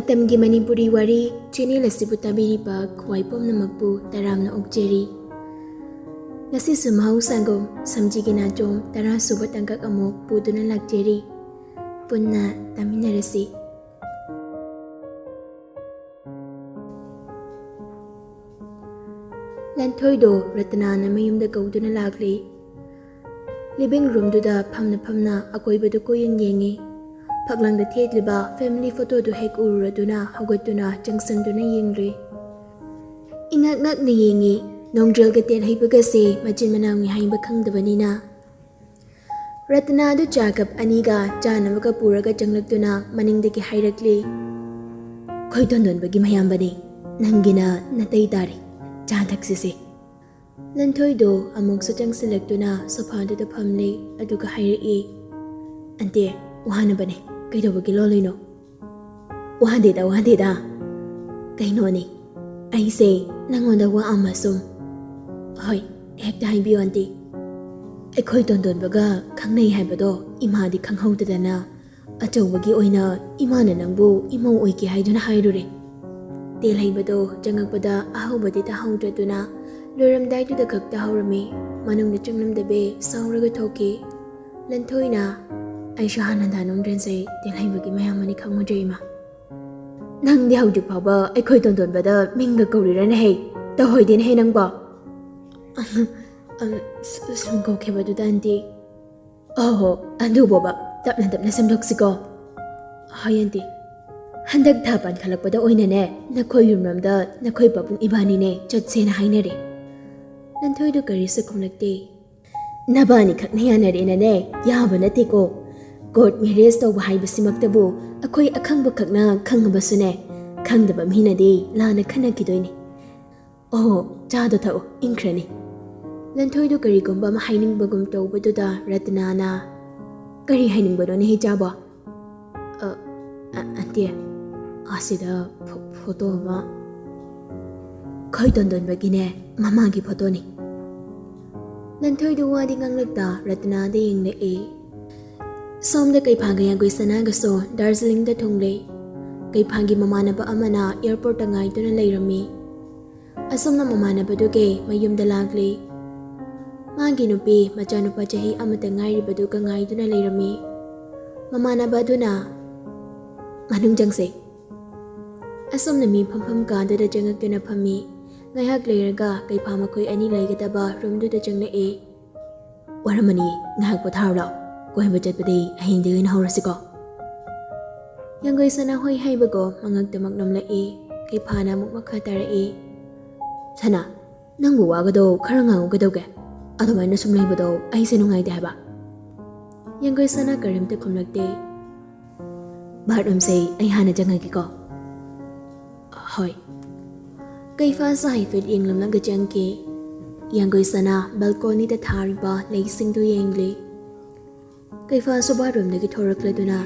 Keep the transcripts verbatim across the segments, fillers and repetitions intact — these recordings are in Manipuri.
ꯃꯇꯝꯒꯤ ꯃꯅꯤꯄꯨꯔꯤ ꯋꯥꯔꯤ ꯆꯦꯅꯦꯜ ꯑꯁꯤꯕꯨ ꯇꯥꯕꯤꯔꯤꯕ ꯈ꯭ꯋꯥꯏ ꯄꯨꯝꯅꯃꯛꯄꯨ ꯇꯔꯥꯝꯅ ꯑꯣꯛꯆꯔꯤ꯫ ꯉꯁꯤꯁꯨ ꯃꯍꯧꯁꯥꯒꯨꯝ ꯁꯝꯖꯤꯒꯤ ꯅꯥꯆꯣꯝ ꯇꯔꯥ ꯁꯨꯕ ꯇꯥꯡꯀꯛ ꯑꯃꯨꯛ ꯄꯨꯗꯨꯅ ꯂꯥꯛꯆꯔꯤ꯫ ꯄꯨꯟꯅ ꯇꯥꯃꯤꯟꯅꯔꯁꯤ꯫ ꯂꯟꯊꯣꯏꯗꯣ ꯔꯇꯅꯥꯅ ꯃꯌꯨꯝꯗ ꯀꯧꯗꯨꯅ ꯂꯥꯛꯂꯦ꯫ ꯂꯤꯚꯤꯡ ꯔꯨꯝꯗꯨꯗ ꯐꯝꯅ ꯐꯝꯅ ꯑꯀꯣꯏꯕꯗꯨ ꯀꯣꯏꯌꯦꯡ ꯌꯦꯡꯉꯤ꯫ ꯐꯛꯂꯥꯡꯗ ꯊꯦꯠꯂꯤꯕ ꯐꯦꯃꯤꯂꯤ ꯐꯣꯇꯣꯗꯨ ꯍꯦꯛ ꯎꯔꯨꯔꯗꯨꯅ ꯍꯧꯒꯠꯇꯨꯅ ꯆꯪꯁꯤꯟꯗꯨꯅ ꯌꯦꯡꯂꯨꯏ꯫ ꯏꯉꯛ ꯉꯛꯅ ꯌꯦꯡꯉꯤ꯫ ꯅꯣꯡꯗ꯭ꯔꯦꯜꯒ ꯇꯦꯜꯍꯩꯕꯒꯁꯦ ꯃꯆꯤꯟ ꯃꯅꯥꯎꯅꯤ ꯍꯥꯏꯕ ꯈꯪꯗꯕꯅꯤꯅ꯫ ꯔꯇꯅꯥꯗꯨ ꯆꯥ ꯀꯞ ꯑꯅꯤꯒ ꯆꯥꯅꯕꯒ ꯄꯨꯔꯒ ꯆꯪꯂꯛꯇꯨꯅ ꯃꯅꯤꯡꯗꯒꯤ ꯍꯥꯏꯔꯛꯂꯤ, "ꯈꯣꯏ ꯇꯣꯟꯗꯣꯟꯕꯒꯤ ꯃꯌꯥꯝꯕꯅꯤ, ꯅꯪꯒꯤꯅ ꯅꯇꯩ ꯇꯥꯔꯦ, ꯆꯥ ꯊꯛꯁꯤꯁꯦ꯫" ꯂꯟꯊꯣꯏꯗꯣ ꯑꯃꯨꯛꯁꯨ ꯆꯪꯁꯤꯜꯂꯛꯇꯨꯅ ꯁꯣꯐꯥꯗꯨꯗ ꯐꯝꯂꯦ, ꯑꯗꯨꯒ ꯍꯥꯏꯔꯛꯏ, "ꯑꯟꯇꯤ, ꯋꯥꯅꯕꯅꯦ, ꯀꯩꯗꯧꯕꯒꯤ ꯂꯣꯜꯂꯤꯅꯣ?" "ꯋꯥꯗꯦꯗ, ꯋꯥꯗꯦꯗ꯫ ꯀꯩꯅꯣꯅꯦ, ꯑꯩꯁꯦ ꯅꯪꯉꯣꯟꯗ ꯋꯥ ꯑꯃ ꯁꯨꯝ..." "ꯍꯣꯏ, ꯍꯦꯛꯇ ꯍꯥꯏꯕꯤꯌꯨ ꯑꯟꯇꯤ꯫" "ꯑꯩꯈꯣꯏ ꯇꯣꯟꯗꯣꯟꯕꯒ ꯈꯪꯅꯩ ꯍꯥꯏꯕꯗꯣ ꯏꯃꯥꯗꯤ ꯈꯪꯍꯧꯗꯗꯅ ꯑꯆꯧꯕꯒꯤ ꯑꯣꯏꯅ ꯏꯃꯥꯅ ꯅꯪꯕꯨ ꯏꯃꯧ ꯑꯣꯏꯒꯦ ꯍꯥꯏꯗꯨꯅ ꯍꯥꯏꯔꯨꯔꯦ꯫" ꯇꯦꯜꯍꯩꯕꯗꯣ ꯆꯪꯉꯛꯄꯗ ꯑꯍꯧꯕꯗꯤ ꯇꯥꯍꯧꯗ꯭ꯔꯗꯨꯅ ꯂꯣꯏꯔꯝꯗꯥꯏꯗꯨꯗ ꯈꯛ ꯇꯥꯍꯧꯔꯝꯃꯤ꯫ ꯃꯅꯨꯡꯗ ꯆꯪꯂꯝꯗꯕꯤ ꯁꯥꯎꯔꯒ ꯊꯣꯛꯈꯤ꯫ ꯂꯟꯊꯣꯏꯅ, "ꯑꯩꯁꯨ ꯍꯥꯟꯅ ꯗꯥ ꯅꯣꯡꯗ꯭ꯔꯦꯟꯁꯦ ꯇꯦꯜꯍꯩꯕꯒꯤ ꯃꯌꯥꯝꯕꯅꯤ ꯈꯪꯉꯨꯗ꯭ꯔꯦ ꯏꯃꯥ꯫" "ꯅꯪꯗꯤ ꯍꯧꯖꯤꯛ ꯐꯥꯎꯕ ꯑꯩꯈꯣꯏ ꯇꯣꯟꯗꯣꯟꯕꯗ ꯃꯤꯡꯒ ꯀꯧꯔꯤꯔꯅꯦ ꯍꯦ? ꯇꯧꯍꯣꯏꯗꯦꯅꯦ ꯍꯦ ꯅꯪꯕꯣ꯫" "ꯑꯝ, ꯁꯨ-, ꯁꯨꯝ ꯀꯧꯈꯤꯕꯗꯨꯗ ꯑꯟꯇꯤ꯫" "ꯑꯣꯍꯣ, ꯑꯗꯨꯕꯣꯕ, ꯇꯞꯅ ꯇꯞꯅ ꯁꯦꯝꯗꯣꯛꯁꯤꯀꯣ꯫" "ꯍꯣꯏ ꯑꯟꯇꯤ꯫" "ꯍꯟꯗꯛ ꯊꯥ ꯄꯥꯟꯈꯠꯂꯛꯄꯗ ꯑꯣꯏꯅꯅꯦ, ꯅꯈꯣꯏ ꯌꯨꯝꯂꯣꯝꯗ ꯅꯈꯣꯏ ꯄꯥꯕꯨꯡ ꯏꯕꯥꯅꯤꯅꯦ ꯆꯠꯁꯦꯅ ꯍꯥꯏꯅꯔꯦ꯫" ꯂꯟꯊꯣꯏꯗꯨ ꯀꯔꯤꯁꯨ ꯈꯨꯝꯂꯛꯇꯦ꯫ "ꯅꯕꯥꯅꯤꯈꯛꯅ ꯌꯥꯅꯔꯦꯅꯅꯦ ꯌꯥꯕ ꯅꯠꯇꯦꯀꯣ꯫ ꯀꯣꯔꯠ ꯃꯦꯔꯦꯖ ꯇꯧꯕ ꯍꯥꯏꯕꯁꯤꯃꯛꯇꯕꯨ ꯑꯩꯈꯣꯏ ꯑꯈꯪꯕꯈꯛꯅ ꯈꯪꯉꯕꯁꯨꯅꯦ, ꯈꯪꯗꯕ ꯃꯤꯅꯗꯤ ꯂꯥꯟꯅ ꯈꯟꯅꯈꯤꯗꯣꯏꯅꯤ꯫ ꯑꯣꯍꯣ, ꯆꯥꯗꯣ ꯊꯛꯎ, ꯏꯪꯈ꯭ꯔꯅꯤ꯫" ꯂꯟꯊꯣꯏꯗꯨ ꯀꯔꯤꯒꯨꯝꯕ ꯑꯃ ꯍꯥꯏꯅꯤꯡꯕꯒꯨꯝ ꯇꯧꯕꯗꯨꯗ ꯔꯇꯅꯥꯅ, "ꯀꯔꯤ ꯍꯥꯏꯅꯤꯡꯕꯅꯣꯅꯦ ꯏꯆꯥꯕꯣ?" "ꯑ, ꯑ, ꯑꯟꯇꯤ, ꯑꯁꯤꯗ ꯐꯣ-, ꯐꯣꯇꯣ ꯑꯃ, ꯈꯣꯏ ꯇꯣꯟꯗꯣꯟꯕꯒꯤꯅꯦ, ꯃꯃꯥꯒꯤ ꯐꯣꯇꯣꯅꯤ꯫" ꯂꯟꯊꯣꯏꯗꯨ ꯋꯥꯗꯤ ꯉꯥꯡꯂꯛꯇ ꯔꯇꯅꯥꯗ ꯌꯦꯡꯂꯛꯏ꯫ ꯁꯣꯝꯗ ꯀꯩꯐꯥꯒ ꯌꯥꯡꯒꯣꯏ ꯁꯅꯥꯒꯁꯨ ꯗꯥꯔꯖꯤꯂꯤꯡꯗ ꯊꯨꯡꯂꯦ꯫ ꯀꯩꯐꯥꯒꯤ ꯃꯃꯥꯟꯅꯕ ꯑꯃꯅ ꯑꯦꯌꯔꯄꯣꯔꯠꯇ ꯉꯥꯏꯗꯨꯅ ꯂꯩꯔꯝꯃꯤ꯫ ꯑꯁꯨꯝꯅ ꯃꯃꯥꯟꯅꯕꯗꯨꯒꯤ ꯃꯌꯨꯝꯗ ꯂꯥꯛꯂꯤ꯫ ꯃꯥꯒꯤ ꯅꯨꯄꯤ ꯃꯆꯥꯅꯨꯄꯥ ꯆꯍꯤ ꯑꯃꯇ ꯉꯥꯏꯔꯤꯕꯗꯨꯒ ꯉꯥꯏꯗꯨꯅ ꯂꯩꯔꯝꯃꯤ꯫ ꯃꯃꯥꯟꯅꯕ ꯑꯗꯨꯅ, "ꯃꯅꯨꯡ ꯆꯪꯁꯦ꯫" ꯑꯁꯨꯝꯅ ꯃꯤ ꯐꯝꯐꯝ ꯀꯥꯗꯨꯗ ꯆꯪꯉꯛꯇꯨꯅ ꯐꯝꯃꯤ꯫ ꯉꯥꯏꯍꯥꯛ ꯂꯩꯔꯒ ꯀꯩꯐꯥ ꯃꯈꯣꯏ ꯑꯅꯤ ꯂꯩꯒꯗꯕ ꯔꯨꯝꯗꯨꯗ ꯆꯪꯂꯛꯏ꯫ "ꯋꯥꯔꯝꯃꯅꯤ, ꯉꯥꯏꯍꯥꯛ ꯄꯣꯊꯥꯔꯨ ꯂꯥꯎ꯫ ꯀꯣꯏꯕ ꯆꯠꯄꯗꯤ ꯍꯌꯦꯡꯗꯒꯤ ꯑꯣꯏꯅ ꯍꯧꯔꯁꯤꯀꯣ?" ꯌꯥꯡꯒꯣꯏ ꯁꯅꯥ ꯍꯣꯏ ꯍꯥꯏꯕꯒꯨꯝ ꯃꯉꯛꯇꯃꯛ ꯅꯣꯝꯂꯛꯏ꯫ ꯀꯩꯐꯥꯅ ꯑꯃꯨꯛ ꯃꯈꯥ ꯇꯥꯔꯛꯏ꯫ "ꯁꯅꯥ, ꯅꯪꯕꯨ ꯋꯥꯒꯗꯧ ꯈꯔ ꯉꯥꯡꯉꯨ ꯀꯩꯗꯧꯒꯦ? ꯑꯗꯨꯃꯥꯏꯅ ꯁꯨꯝ ꯂꯩꯕꯗꯣ ꯑꯩꯁꯦ ꯅꯨꯡꯉꯥꯏꯇꯦ ꯍꯥꯏꯕ꯫" ꯌꯥꯡꯒꯣꯏ ꯁꯅꯥ ꯀꯔꯤꯝꯇ ꯈꯨꯝꯂꯛꯇꯦ꯫ "ꯕꯥꯠꯔꯨꯝꯁꯦ ꯑꯩ ꯍꯥꯟꯅ ꯆꯪꯉꯒꯦꯀꯣ꯫" "ꯍꯣꯏ꯫" ꯀꯩꯐꯥꯁꯨ ꯍꯥꯏꯐꯦꯠ ꯌꯦꯡꯂꯝꯂꯒ ꯆꯪꯈꯤ꯫ ꯌꯥꯡꯒꯣꯏ ꯁꯅꯥ ꯕꯦꯜꯀꯣꯅꯤꯗ ꯊꯥꯔꯤꯕ ꯂꯩꯁꯤꯡꯗꯨ ꯌꯦꯡꯂꯤ꯫ ꯀꯩꯐꯥꯁꯨ ꯕꯥꯠꯔꯨꯝꯗꯒꯤ ꯊꯣꯔꯛꯂꯗꯨꯅ,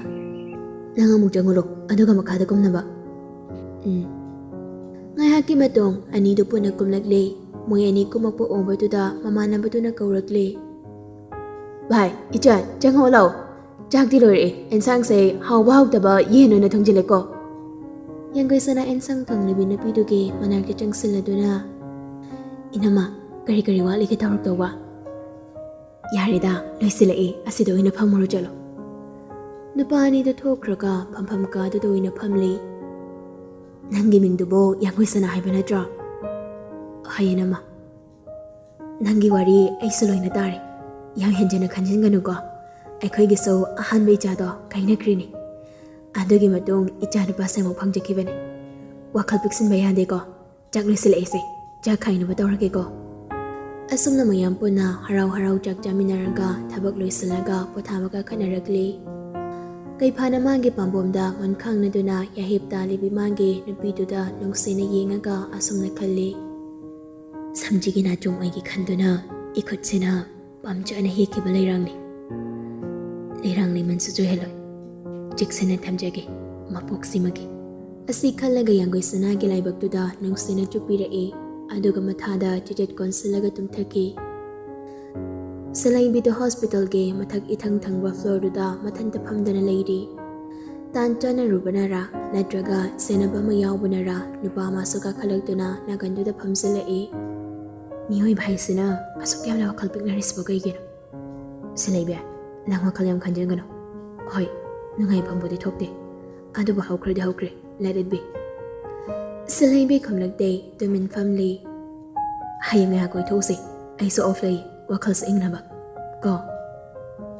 "ꯅꯪ ꯑꯃꯨꯛ ꯆꯪꯉꯨꯔꯣ, ꯑꯗꯨꯒ ꯃꯈꯥꯗ ꯀꯨꯝꯅꯕ꯫" ꯎꯝ꯫ ꯉꯥꯏꯍꯥꯛꯀꯤ ꯃꯇꯨꯡ ꯑꯅꯤꯗꯨ ꯄꯨꯟꯅ ꯀꯨꯝꯂꯛꯂꯦ꯫ ꯃꯣꯏ ꯑꯅꯤ ꯀꯨꯝꯃꯛꯄ ꯎꯕꯗꯨꯗ ꯃꯃꯥꯟꯅꯕꯗꯨꯅ ꯀꯧꯔꯛꯂꯦ꯫ "ꯚꯥꯏ, ꯏꯆꯟ, ꯆꯪꯉꯛꯑꯣ ꯂꯥꯛꯑꯣ꯫ ꯆꯥꯛꯇꯤ ꯂꯣꯏꯔꯛꯑꯦ, ꯑꯦꯟꯁꯥꯡꯁꯦ ꯍꯥꯎꯕ ꯍꯥꯎꯇꯕ ꯌꯦꯟ ꯑꯣꯏꯅ ꯊꯣꯡꯖꯤꯜꯂꯦꯀꯣ꯫" ꯌꯥꯡꯒꯣꯏ ꯁꯅꯥ ꯑꯦꯟꯁꯥꯡ ꯊꯣꯡꯂꯤꯕꯤ ꯅꯨꯄꯤꯗꯨꯒꯤ ꯃꯅꯥꯛꯇ ꯆꯪꯁꯤꯜꯂꯗꯨꯅ, "ꯏꯅꯝꯃ, ꯀꯔꯤ ꯀꯔꯤ ꯋꯥꯠꯂꯤꯒꯦ ꯇꯧꯔꯛꯇꯧꯕ?" "ꯌꯥꯔꯦꯗ, ꯂꯣꯏꯁꯤꯜꯂꯛꯑꯦ, ꯑꯁꯤꯗ ꯑꯣꯏꯅ ꯐꯝꯃꯨꯔꯣ ꯆꯠꯂꯣ꯫" ꯅꯨꯄꯥ ꯑꯅꯤꯗꯨ ꯊꯣꯛꯈ꯭ꯔꯒ ꯐꯝꯐꯝ ꯀꯥꯗꯨꯗ ꯑꯣꯏꯅ ꯐꯝꯂꯤ꯫ "ꯅꯪꯒꯤ ꯃꯤꯡꯗꯨꯕꯨ ꯌꯥꯡꯒꯣꯏ ꯁꯅꯥ ꯍꯥꯏꯕ ꯅꯠꯇ꯭ꯔꯣ?" "ꯍꯣꯏ ꯏꯅꯝꯃ꯫" "ꯅꯪꯒꯤ ꯋꯥꯔꯤ ꯑꯩꯁꯨ ꯂꯣꯏꯅ ꯇꯥꯔꯦ꯫ ꯌꯥꯝ ꯍꯦꯟꯖꯟꯅ ꯈꯟꯖꯤꯟꯒꯅꯨꯀꯣ꯫ ꯑꯩꯈꯣꯏꯒꯤꯁꯨ ꯑꯍꯥꯟꯕ ꯏꯆꯥꯗꯣ ꯀꯥꯏꯅꯈ꯭ꯔꯤꯅꯤ꯫ ꯑꯗꯨꯒꯤ ꯃꯇꯨꯡ ꯏꯆꯥ ꯅꯨꯄꯥꯁꯦ ꯑꯃꯨꯛ ꯐꯪꯖꯈꯤꯕꯅꯤ꯫ ꯋꯥꯈꯜ ꯄꯤꯛꯁꯤꯟꯕ ꯌꯥꯗꯦꯀꯣ꯫ ꯆꯥꯛ ꯂꯣꯏꯁꯤꯜꯂꯛꯏꯁꯦ꯫ ꯆꯥꯛ ꯈꯥꯏꯅꯕ ꯇꯧꯔꯒꯦꯀꯣ꯫" ꯑꯁꯨꯝꯅ ꯃꯌꯥꯝ ꯄꯨꯟꯅ ꯍꯔꯥꯎ ꯍꯔꯥꯎ ꯆꯥꯛ ꯆꯥꯃꯤꯟꯅꯔꯒ ꯊꯕꯛ ꯂꯣꯏꯁꯤꯜꯂꯒ ꯄꯣꯊꯥꯕ ꯀꯥꯈꯠꯅꯔꯛꯂꯤ꯫ ꯀꯩꯐꯥꯅ ꯃꯥꯒꯤ ꯄꯥꯝꯕꯣꯝꯗ ꯃꯨꯟ ꯈꯥꯡꯅꯗꯨꯅ ꯌꯥꯍꯤꯞ ꯇꯥꯜꯂꯤꯕꯤ ꯃꯥꯒꯤ ꯅꯨꯄꯤꯗꯨꯗ ꯅꯨꯡꯁꯤꯅ ꯌꯦꯡꯉꯒ ꯑꯁꯨꯝꯅ ꯈꯜꯂꯤ꯫ "ꯁꯝꯖꯤꯒꯤ ꯅꯥꯆꯣꯝ ꯑꯣꯏꯒꯦ ꯈꯟꯗꯨꯅ ꯏꯈꯨꯠꯁꯤꯅ ꯄꯥꯝꯖꯅ ꯍꯦꯛꯈꯤꯕ ꯂꯩꯔꯥꯡꯅꯤ꯫ ꯂꯩꯔꯥꯡ ꯂꯩꯃꯟꯁꯨ ꯆꯣꯏꯍꯜꯂꯣꯏ꯫ ꯆꯦꯛꯁꯤꯟꯅ ꯊꯝꯖꯒꯦ ꯃꯄꯣꯛꯁꯤꯃꯒꯤ꯫" ꯑꯁꯤ ꯈꯜꯂꯒ ꯌꯥꯡꯒꯣꯏ ꯁꯅꯥꯒꯤ ꯂꯥꯏꯕꯛꯇꯨꯗ ꯅꯨꯡꯁꯤꯅ ꯆꯨꯞꯄꯤꯔꯛꯏ꯫ ꯑꯗꯨꯒ ꯃꯊꯥꯗ ꯆꯤꯆꯠ ꯀꯣꯟꯁꯤꯜꯂꯒ ꯇꯨꯝꯊꯈꯤ꯫ ꯁꯂꯩꯕꯤꯗꯨ ꯍꯣꯁꯄꯤꯇꯥꯜꯒꯤ ꯃꯊꯛ ꯏꯊꯪ ꯊꯪꯕ ꯐ꯭ꯂꯣꯔꯗꯨꯗ ꯃꯊꯟꯇ ꯐꯝꯗꯅ ꯂꯩꯔꯤ꯫ ꯇꯥꯟ ꯆꯥꯟꯅꯔꯨꯕꯅꯔꯥ ꯅꯠꯇ꯭ꯔꯒ ꯁꯦꯟꯅꯕ ꯑꯃ ꯌꯥꯎꯕꯅꯔꯥ, ꯅꯨꯄꯥ ꯑꯃꯁꯨ ꯀꯥꯈꯠꯂꯛꯇꯨꯅ ꯅꯥꯀꯟꯗꯨꯗ ꯐꯝꯖꯤꯜꯂꯛꯏ꯫ ꯃꯤꯑꯣꯏꯕ ꯍꯥꯏꯁꯤꯅ ꯑꯁꯨꯛ ꯌꯥꯝꯅ ꯋꯥꯈꯜ ꯄꯤꯛꯅꯔꯤꯁꯤꯕꯨ ꯀꯩꯒꯤꯅꯣ? ꯁꯤꯂꯩꯕꯤ, ꯅꯪ ꯋꯥꯈꯜ ꯌꯥꯝ ꯈꯟꯖꯤꯟꯒꯅꯨ꯫ ꯍꯣꯏ, ꯅꯨꯡꯉꯥꯏꯐꯝꯕꯨꯗꯤ ꯊꯣꯛꯇꯦ, ꯑꯗꯨꯕꯨ ꯍꯧꯈ꯭ꯔꯗꯤ ꯍꯧꯈ꯭ꯔꯦ, let it be꯫ ꯁꯤꯂꯩꯕꯤ ꯈꯨꯝꯂꯛꯇꯦ, ꯇꯨꯃꯤꯟ ꯐꯝꯂꯤ꯫ ꯍꯌꯦꯡ ꯉꯥꯏꯍꯥꯛ ꯀꯣꯏꯊꯣꯛꯎꯁꯦ, ꯑꯩꯁꯨ off ꯂꯩ, ꯋꯥꯈꯜꯁꯦ ꯏꯪꯅꯕ ꯀꯣ꯫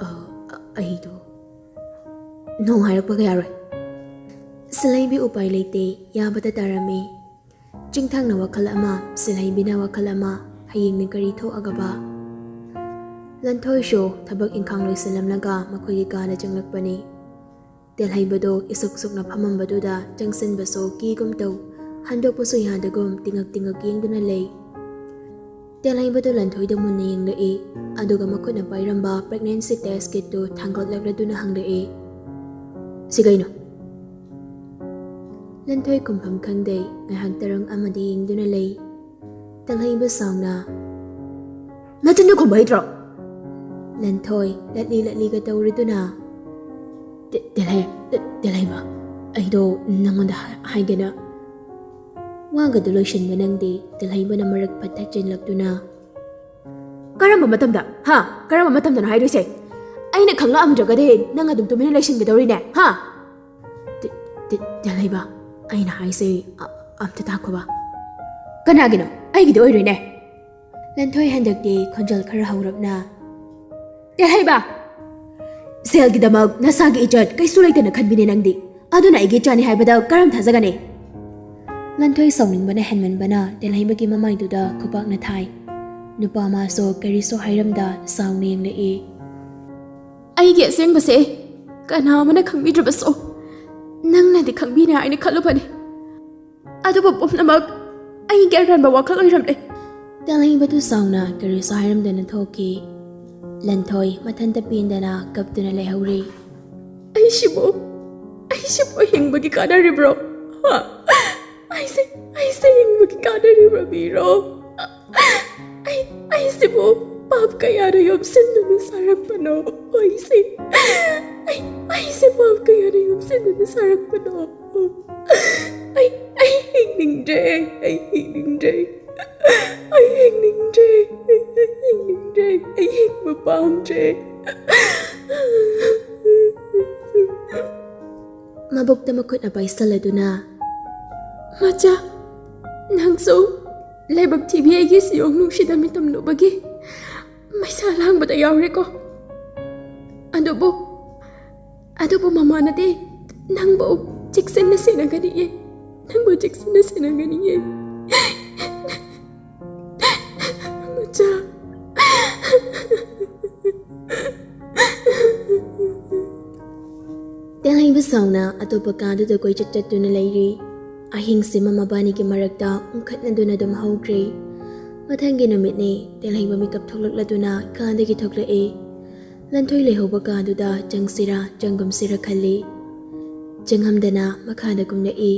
ꯑ, ꯑꯩꯗꯣ ꯅꯣꯡ ꯍꯥꯏꯔꯛꯄꯒ ꯌꯥꯔꯣꯏ꯫ ꯁꯤꯂꯩꯕꯤ ꯎꯄꯥꯏ ꯂꯩꯇꯦ, ꯌꯥꯕꯗ ꯇꯥꯔꯝꯃꯤ꯫ ꯆꯤꯡꯊꯪꯅ ꯋꯥꯈꯜ ꯑꯃ, ꯁꯤꯂꯩꯕꯤꯅ ꯋꯥꯈꯜ ꯑꯃ, ꯍꯌꯦꯡꯅ ꯀꯔꯤ ꯊꯣꯛꯑꯒꯕ? ꯂꯟꯊꯣꯏꯁꯨ ꯊꯕꯛ ꯏꯪꯈꯥꯡ ꯂꯣꯏꯁꯤꯜꯂꯝꯂꯒ ꯃꯈꯣꯏꯒꯤ ꯀꯥꯗ ꯆꯪꯂꯛꯄꯅꯤ꯫ ꯇꯦꯜꯍꯩꯕꯗꯣ ꯏꯁꯨꯛ ꯁꯨꯛꯅ ꯐꯝꯃꯝꯕꯗꯨꯗ ꯆꯪꯁꯤꯟꯕꯁꯨ ꯀꯤꯒꯨꯝ ꯇꯧ, ꯍꯟꯗꯣꯛꯄꯁꯨ ꯌꯥꯗꯒꯨꯝ ꯇꯤꯉꯛ ꯌꯦꯡꯗꯨꯅ ꯂꯩ꯫ ꯇꯦꯜꯍꯩꯕꯗꯨ ꯂꯟꯊꯣꯏꯗ ꯃꯨꯟꯅ ꯌꯦꯡꯂꯛꯏ, ꯑꯗꯨꯒ ꯃꯈꯨꯠꯅ ꯄꯥꯏꯔꯝꯕ pregnancy test kitꯇꯨ ꯊꯥꯡꯒꯠꯂꯛꯂꯗꯨꯅ ꯍꯪꯂꯛꯏ, "ꯁꯤ ꯀꯩꯅꯣ?" ꯂꯟꯊꯣꯏ ꯈꯨꯝꯐꯝ ꯈꯪꯗꯦ, ꯉꯥꯏꯍꯥꯛ ꯇꯔꯪ ꯑꯃꯗꯤ ꯌꯦꯡꯗꯨꯅ ꯂꯩ꯫ ꯇꯦꯜꯍꯩꯕ ꯁꯥꯎꯅ, "ꯅꯆꯤꯟꯗꯨ ꯈꯨꯝꯕ ꯍꯩꯇ꯭ꯔꯣ?" ꯂꯟꯊꯣꯏ ꯂꯠꯂꯤ ꯂꯠꯂꯤꯒ ꯇꯧꯔꯗꯨꯅ, "ꯇꯦ-, ꯇꯦꯜꯍꯩ-, ꯇꯦ-, ꯇꯦꯜꯍꯩꯕ, ꯑꯩꯗꯣ ꯅꯪꯉꯣꯟꯗ ꯍꯥ-, ꯍꯥꯏꯒꯦꯅ꯫" ꯋꯥꯒꯗꯨ ꯂꯣꯏꯁꯤꯟꯕ ꯅꯪꯗꯦ, ꯇꯦꯜꯍꯩꯕꯅ ꯃꯔꯛ ꯐꯠ ꯊꯠꯆꯤꯜꯂꯛꯇꯨꯅ, "ꯀꯔꯝꯕ ꯃꯇꯝꯗ? ꯍꯥ? ꯀꯔꯝꯕ ꯃꯇꯝꯗꯅꯣ ꯍꯥꯏꯗꯣꯏꯁꯦ? ꯑꯩꯅ ꯈꯪꯂꯛꯑꯝꯗ꯭ꯔꯒꯗꯤ ꯅꯪ ꯑꯗꯨꯝ ꯇꯨꯃꯤꯟꯅ ꯂꯩꯁꯤꯟꯒꯗꯧꯔꯤꯅꯦ, ꯍꯥ?" ꯇꯦ-, ꯇꯦ-, ꯇꯦꯜꯍꯩꯕ, ꯑꯩꯅ ꯍꯥꯏꯁꯦ ꯑ-, ꯑꯝꯇ ꯇꯥꯈꯣꯕ꯫ "ꯀꯅꯥꯒꯤꯅꯣ? ꯑꯩꯒꯤꯗꯤ ꯑꯣꯏꯔꯣꯏꯅꯦ꯫" ꯂꯟꯊꯣꯏ ꯍꯟꯗꯛꯇꯤ ꯈꯣꯟꯖꯦꯜ ꯈꯔ ꯍꯧꯔꯞꯅ, "ꯇꯦꯜꯍꯩꯕ! ꯁꯦꯜꯒꯤꯗꯃꯛ ꯅꯁꯥꯒꯤ ꯏꯖꯠ ꯀꯩꯁꯨ ꯂꯩꯇꯅ ꯈꯟꯕꯤꯅꯦ ꯅꯪꯗꯤ꯫ ꯑꯗꯨꯅ ꯑꯩꯒꯤ ꯏꯆꯥꯅꯤ ꯍꯥꯏꯕꯗ ꯀꯔꯝ ꯊꯥꯖꯒꯅꯤ?" ꯂꯟꯊꯣꯏ ꯁꯥꯎꯅꯤꯡꯕꯅ ꯍꯦꯟꯃꯟꯕꯅ ꯇꯦꯜꯍꯩꯕꯒꯤ ꯃꯃꯥꯏꯗꯨꯗ ꯈꯨꯄꯥꯛꯅ ꯊꯥꯏ꯫ ꯅꯨꯄꯥ ꯃꯥꯁꯨ ꯀꯔꯤꯁꯨ ꯍꯥꯏꯔꯝꯗ ꯁꯥꯎꯅ ꯌꯦꯡꯂꯛꯏ꯫ "ꯑꯩꯒꯤ ꯑꯁꯦꯡꯕꯁꯦ ꯀꯅꯥ ꯑꯃꯅ ꯈꯪꯕꯤꯗ꯭ꯔꯕꯁꯨ ꯅꯪꯅꯗꯤ ꯈꯪꯕꯤꯅꯤ ꯍꯥꯏꯅ ꯈꯜꯂꯨꯕꯅꯤ꯫ ꯑꯗꯨꯕꯨ ꯄꯨꯝꯅꯃꯛ ꯑꯩꯒꯤ ꯑꯔꯥꯟꯕ ꯋꯥꯈꯜ ꯑꯣꯏꯔꯝꯂꯦ꯫" ꯇꯦꯜꯍꯩꯕꯗꯨ ꯁꯥꯎꯅ ꯀꯔꯤꯁꯨ ꯍꯥꯏꯔꯝꯗꯅ ꯊꯣꯛꯈꯤ꯫ ꯂꯟꯊꯣꯏ ꯃꯊꯟꯇ ꯄꯦꯟꯗꯅ ꯀꯞꯇꯨꯅ ꯂꯩꯍꯧꯔꯤ꯫ "ꯑꯩꯁꯤꯕꯨ, ꯑꯩꯁꯤꯕꯨ ꯍꯤꯡꯕꯒꯤ ꯀꯥꯟꯅꯔꯤꯕ꯭ꯔꯣ? ꯍꯥ? ꯑꯩꯁꯦ, ꯑꯩꯁꯦ ꯍꯤꯡꯕꯒꯤ ꯀꯥꯟꯅꯔꯤꯕ ꯃꯤꯔꯣ? ꯑꯩ, ꯑꯩꯁꯤꯕꯨ ꯄꯥꯞ ꯀꯌꯥꯅ ꯌꯣꯝꯁꯤꯟꯗꯨꯅ ꯁꯥꯔꯛꯄꯅꯣ? ꯑꯩꯁꯦ, ꯑꯩ, ꯑꯩꯁꯦ ꯄꯥꯞ ꯀꯌꯥꯅ ꯌꯣꯝꯁꯤꯟꯗꯨꯅ ꯁꯥꯔꯛꯄꯅꯣ? ꯑꯩ ꯑꯩ ꯍꯤꯡꯅꯤꯡꯗ꯭ꯔꯦ꯫ ꯑꯩ ꯍꯤꯡꯅꯤꯡꯗ꯭ꯔꯦ꯫ ꯑꯩ ꯍꯤꯡꯅꯤꯡꯗ꯭ꯔꯦ꯫ ꯑꯩ ꯍꯤꯡꯅꯤꯡꯗ꯭ꯔꯦ꯫ ꯑꯩ ꯍꯤꯡꯕ ꯄꯥꯝꯗ꯭ꯔꯦ꯫ ꯃꯕꯨꯛꯇ ꯃꯈꯨꯠꯅ ꯄꯥꯏꯁꯜꯂꯗꯨꯅ, "ꯃꯆꯥ, ꯅꯪꯁꯨ ꯂꯥꯏꯕꯛ ꯊꯤꯕꯤ ꯑꯩꯒꯤ ꯁꯤꯌꯣꯡ ꯅꯨꯡꯁꯤꯗ ꯃꯤꯇꯝꯂꯨꯕꯒꯤ ꯃꯩꯁꯥ ꯂꯥꯡꯕꯗ ꯌꯥꯎꯔꯦꯀꯣ꯫ ꯑꯗꯨꯕꯨ ꯑꯗꯨꯕꯨ ꯃꯃꯥꯅꯗꯤ ꯅꯪꯕꯨ ꯆꯦꯛꯁꯤꯟꯅ ꯁꯦꯟꯅꯒꯅꯤꯌꯦ꯫ ꯅꯪꯕꯨ ꯆꯦꯛꯁꯤꯟꯅ ꯁꯦꯟꯅꯒꯅꯤꯌꯦ, ꯃꯆꯥ꯫" ꯇꯦꯜꯍꯩꯕ ꯁꯥꯎꯅ ꯑꯇꯣꯞꯄ ꯀꯥꯗꯨꯗ ꯀꯣꯏꯆꯠ ꯆꯠꯇꯨꯅ ꯂꯩꯔꯤ꯫ ꯑꯍꯤꯡꯁꯤꯃ ꯃꯕꯥꯅꯤꯒꯤ ꯃꯔꯛꯇ ꯎꯪꯈꯠꯅꯗꯨꯅ ꯑꯗꯨꯝ ꯍꯧꯈ꯭ꯔꯦ꯫ ꯃꯊꯪꯒꯤ ꯅꯨꯃꯤꯠꯅꯤ꯫ ꯇꯦꯜꯍꯩꯕ ꯃꯤꯀꯞ ꯊꯣꯛꯂꯛꯂꯗꯨꯅ ꯀꯥꯗꯒꯤ ꯊꯣꯛꯂꯛꯏ꯫ ꯂꯟꯊꯣꯏ ꯂꯩꯍꯧꯕ ꯀꯥꯗꯨꯗ ꯆꯪꯁꯤꯔꯥ ꯆꯪꯒꯨꯝꯁꯤꯔꯥ ꯈꯜꯂꯤ꯫ ꯆꯪꯉꯝꯗꯅ ꯃꯈꯥꯗ ꯀꯨꯝꯂꯛꯏ꯫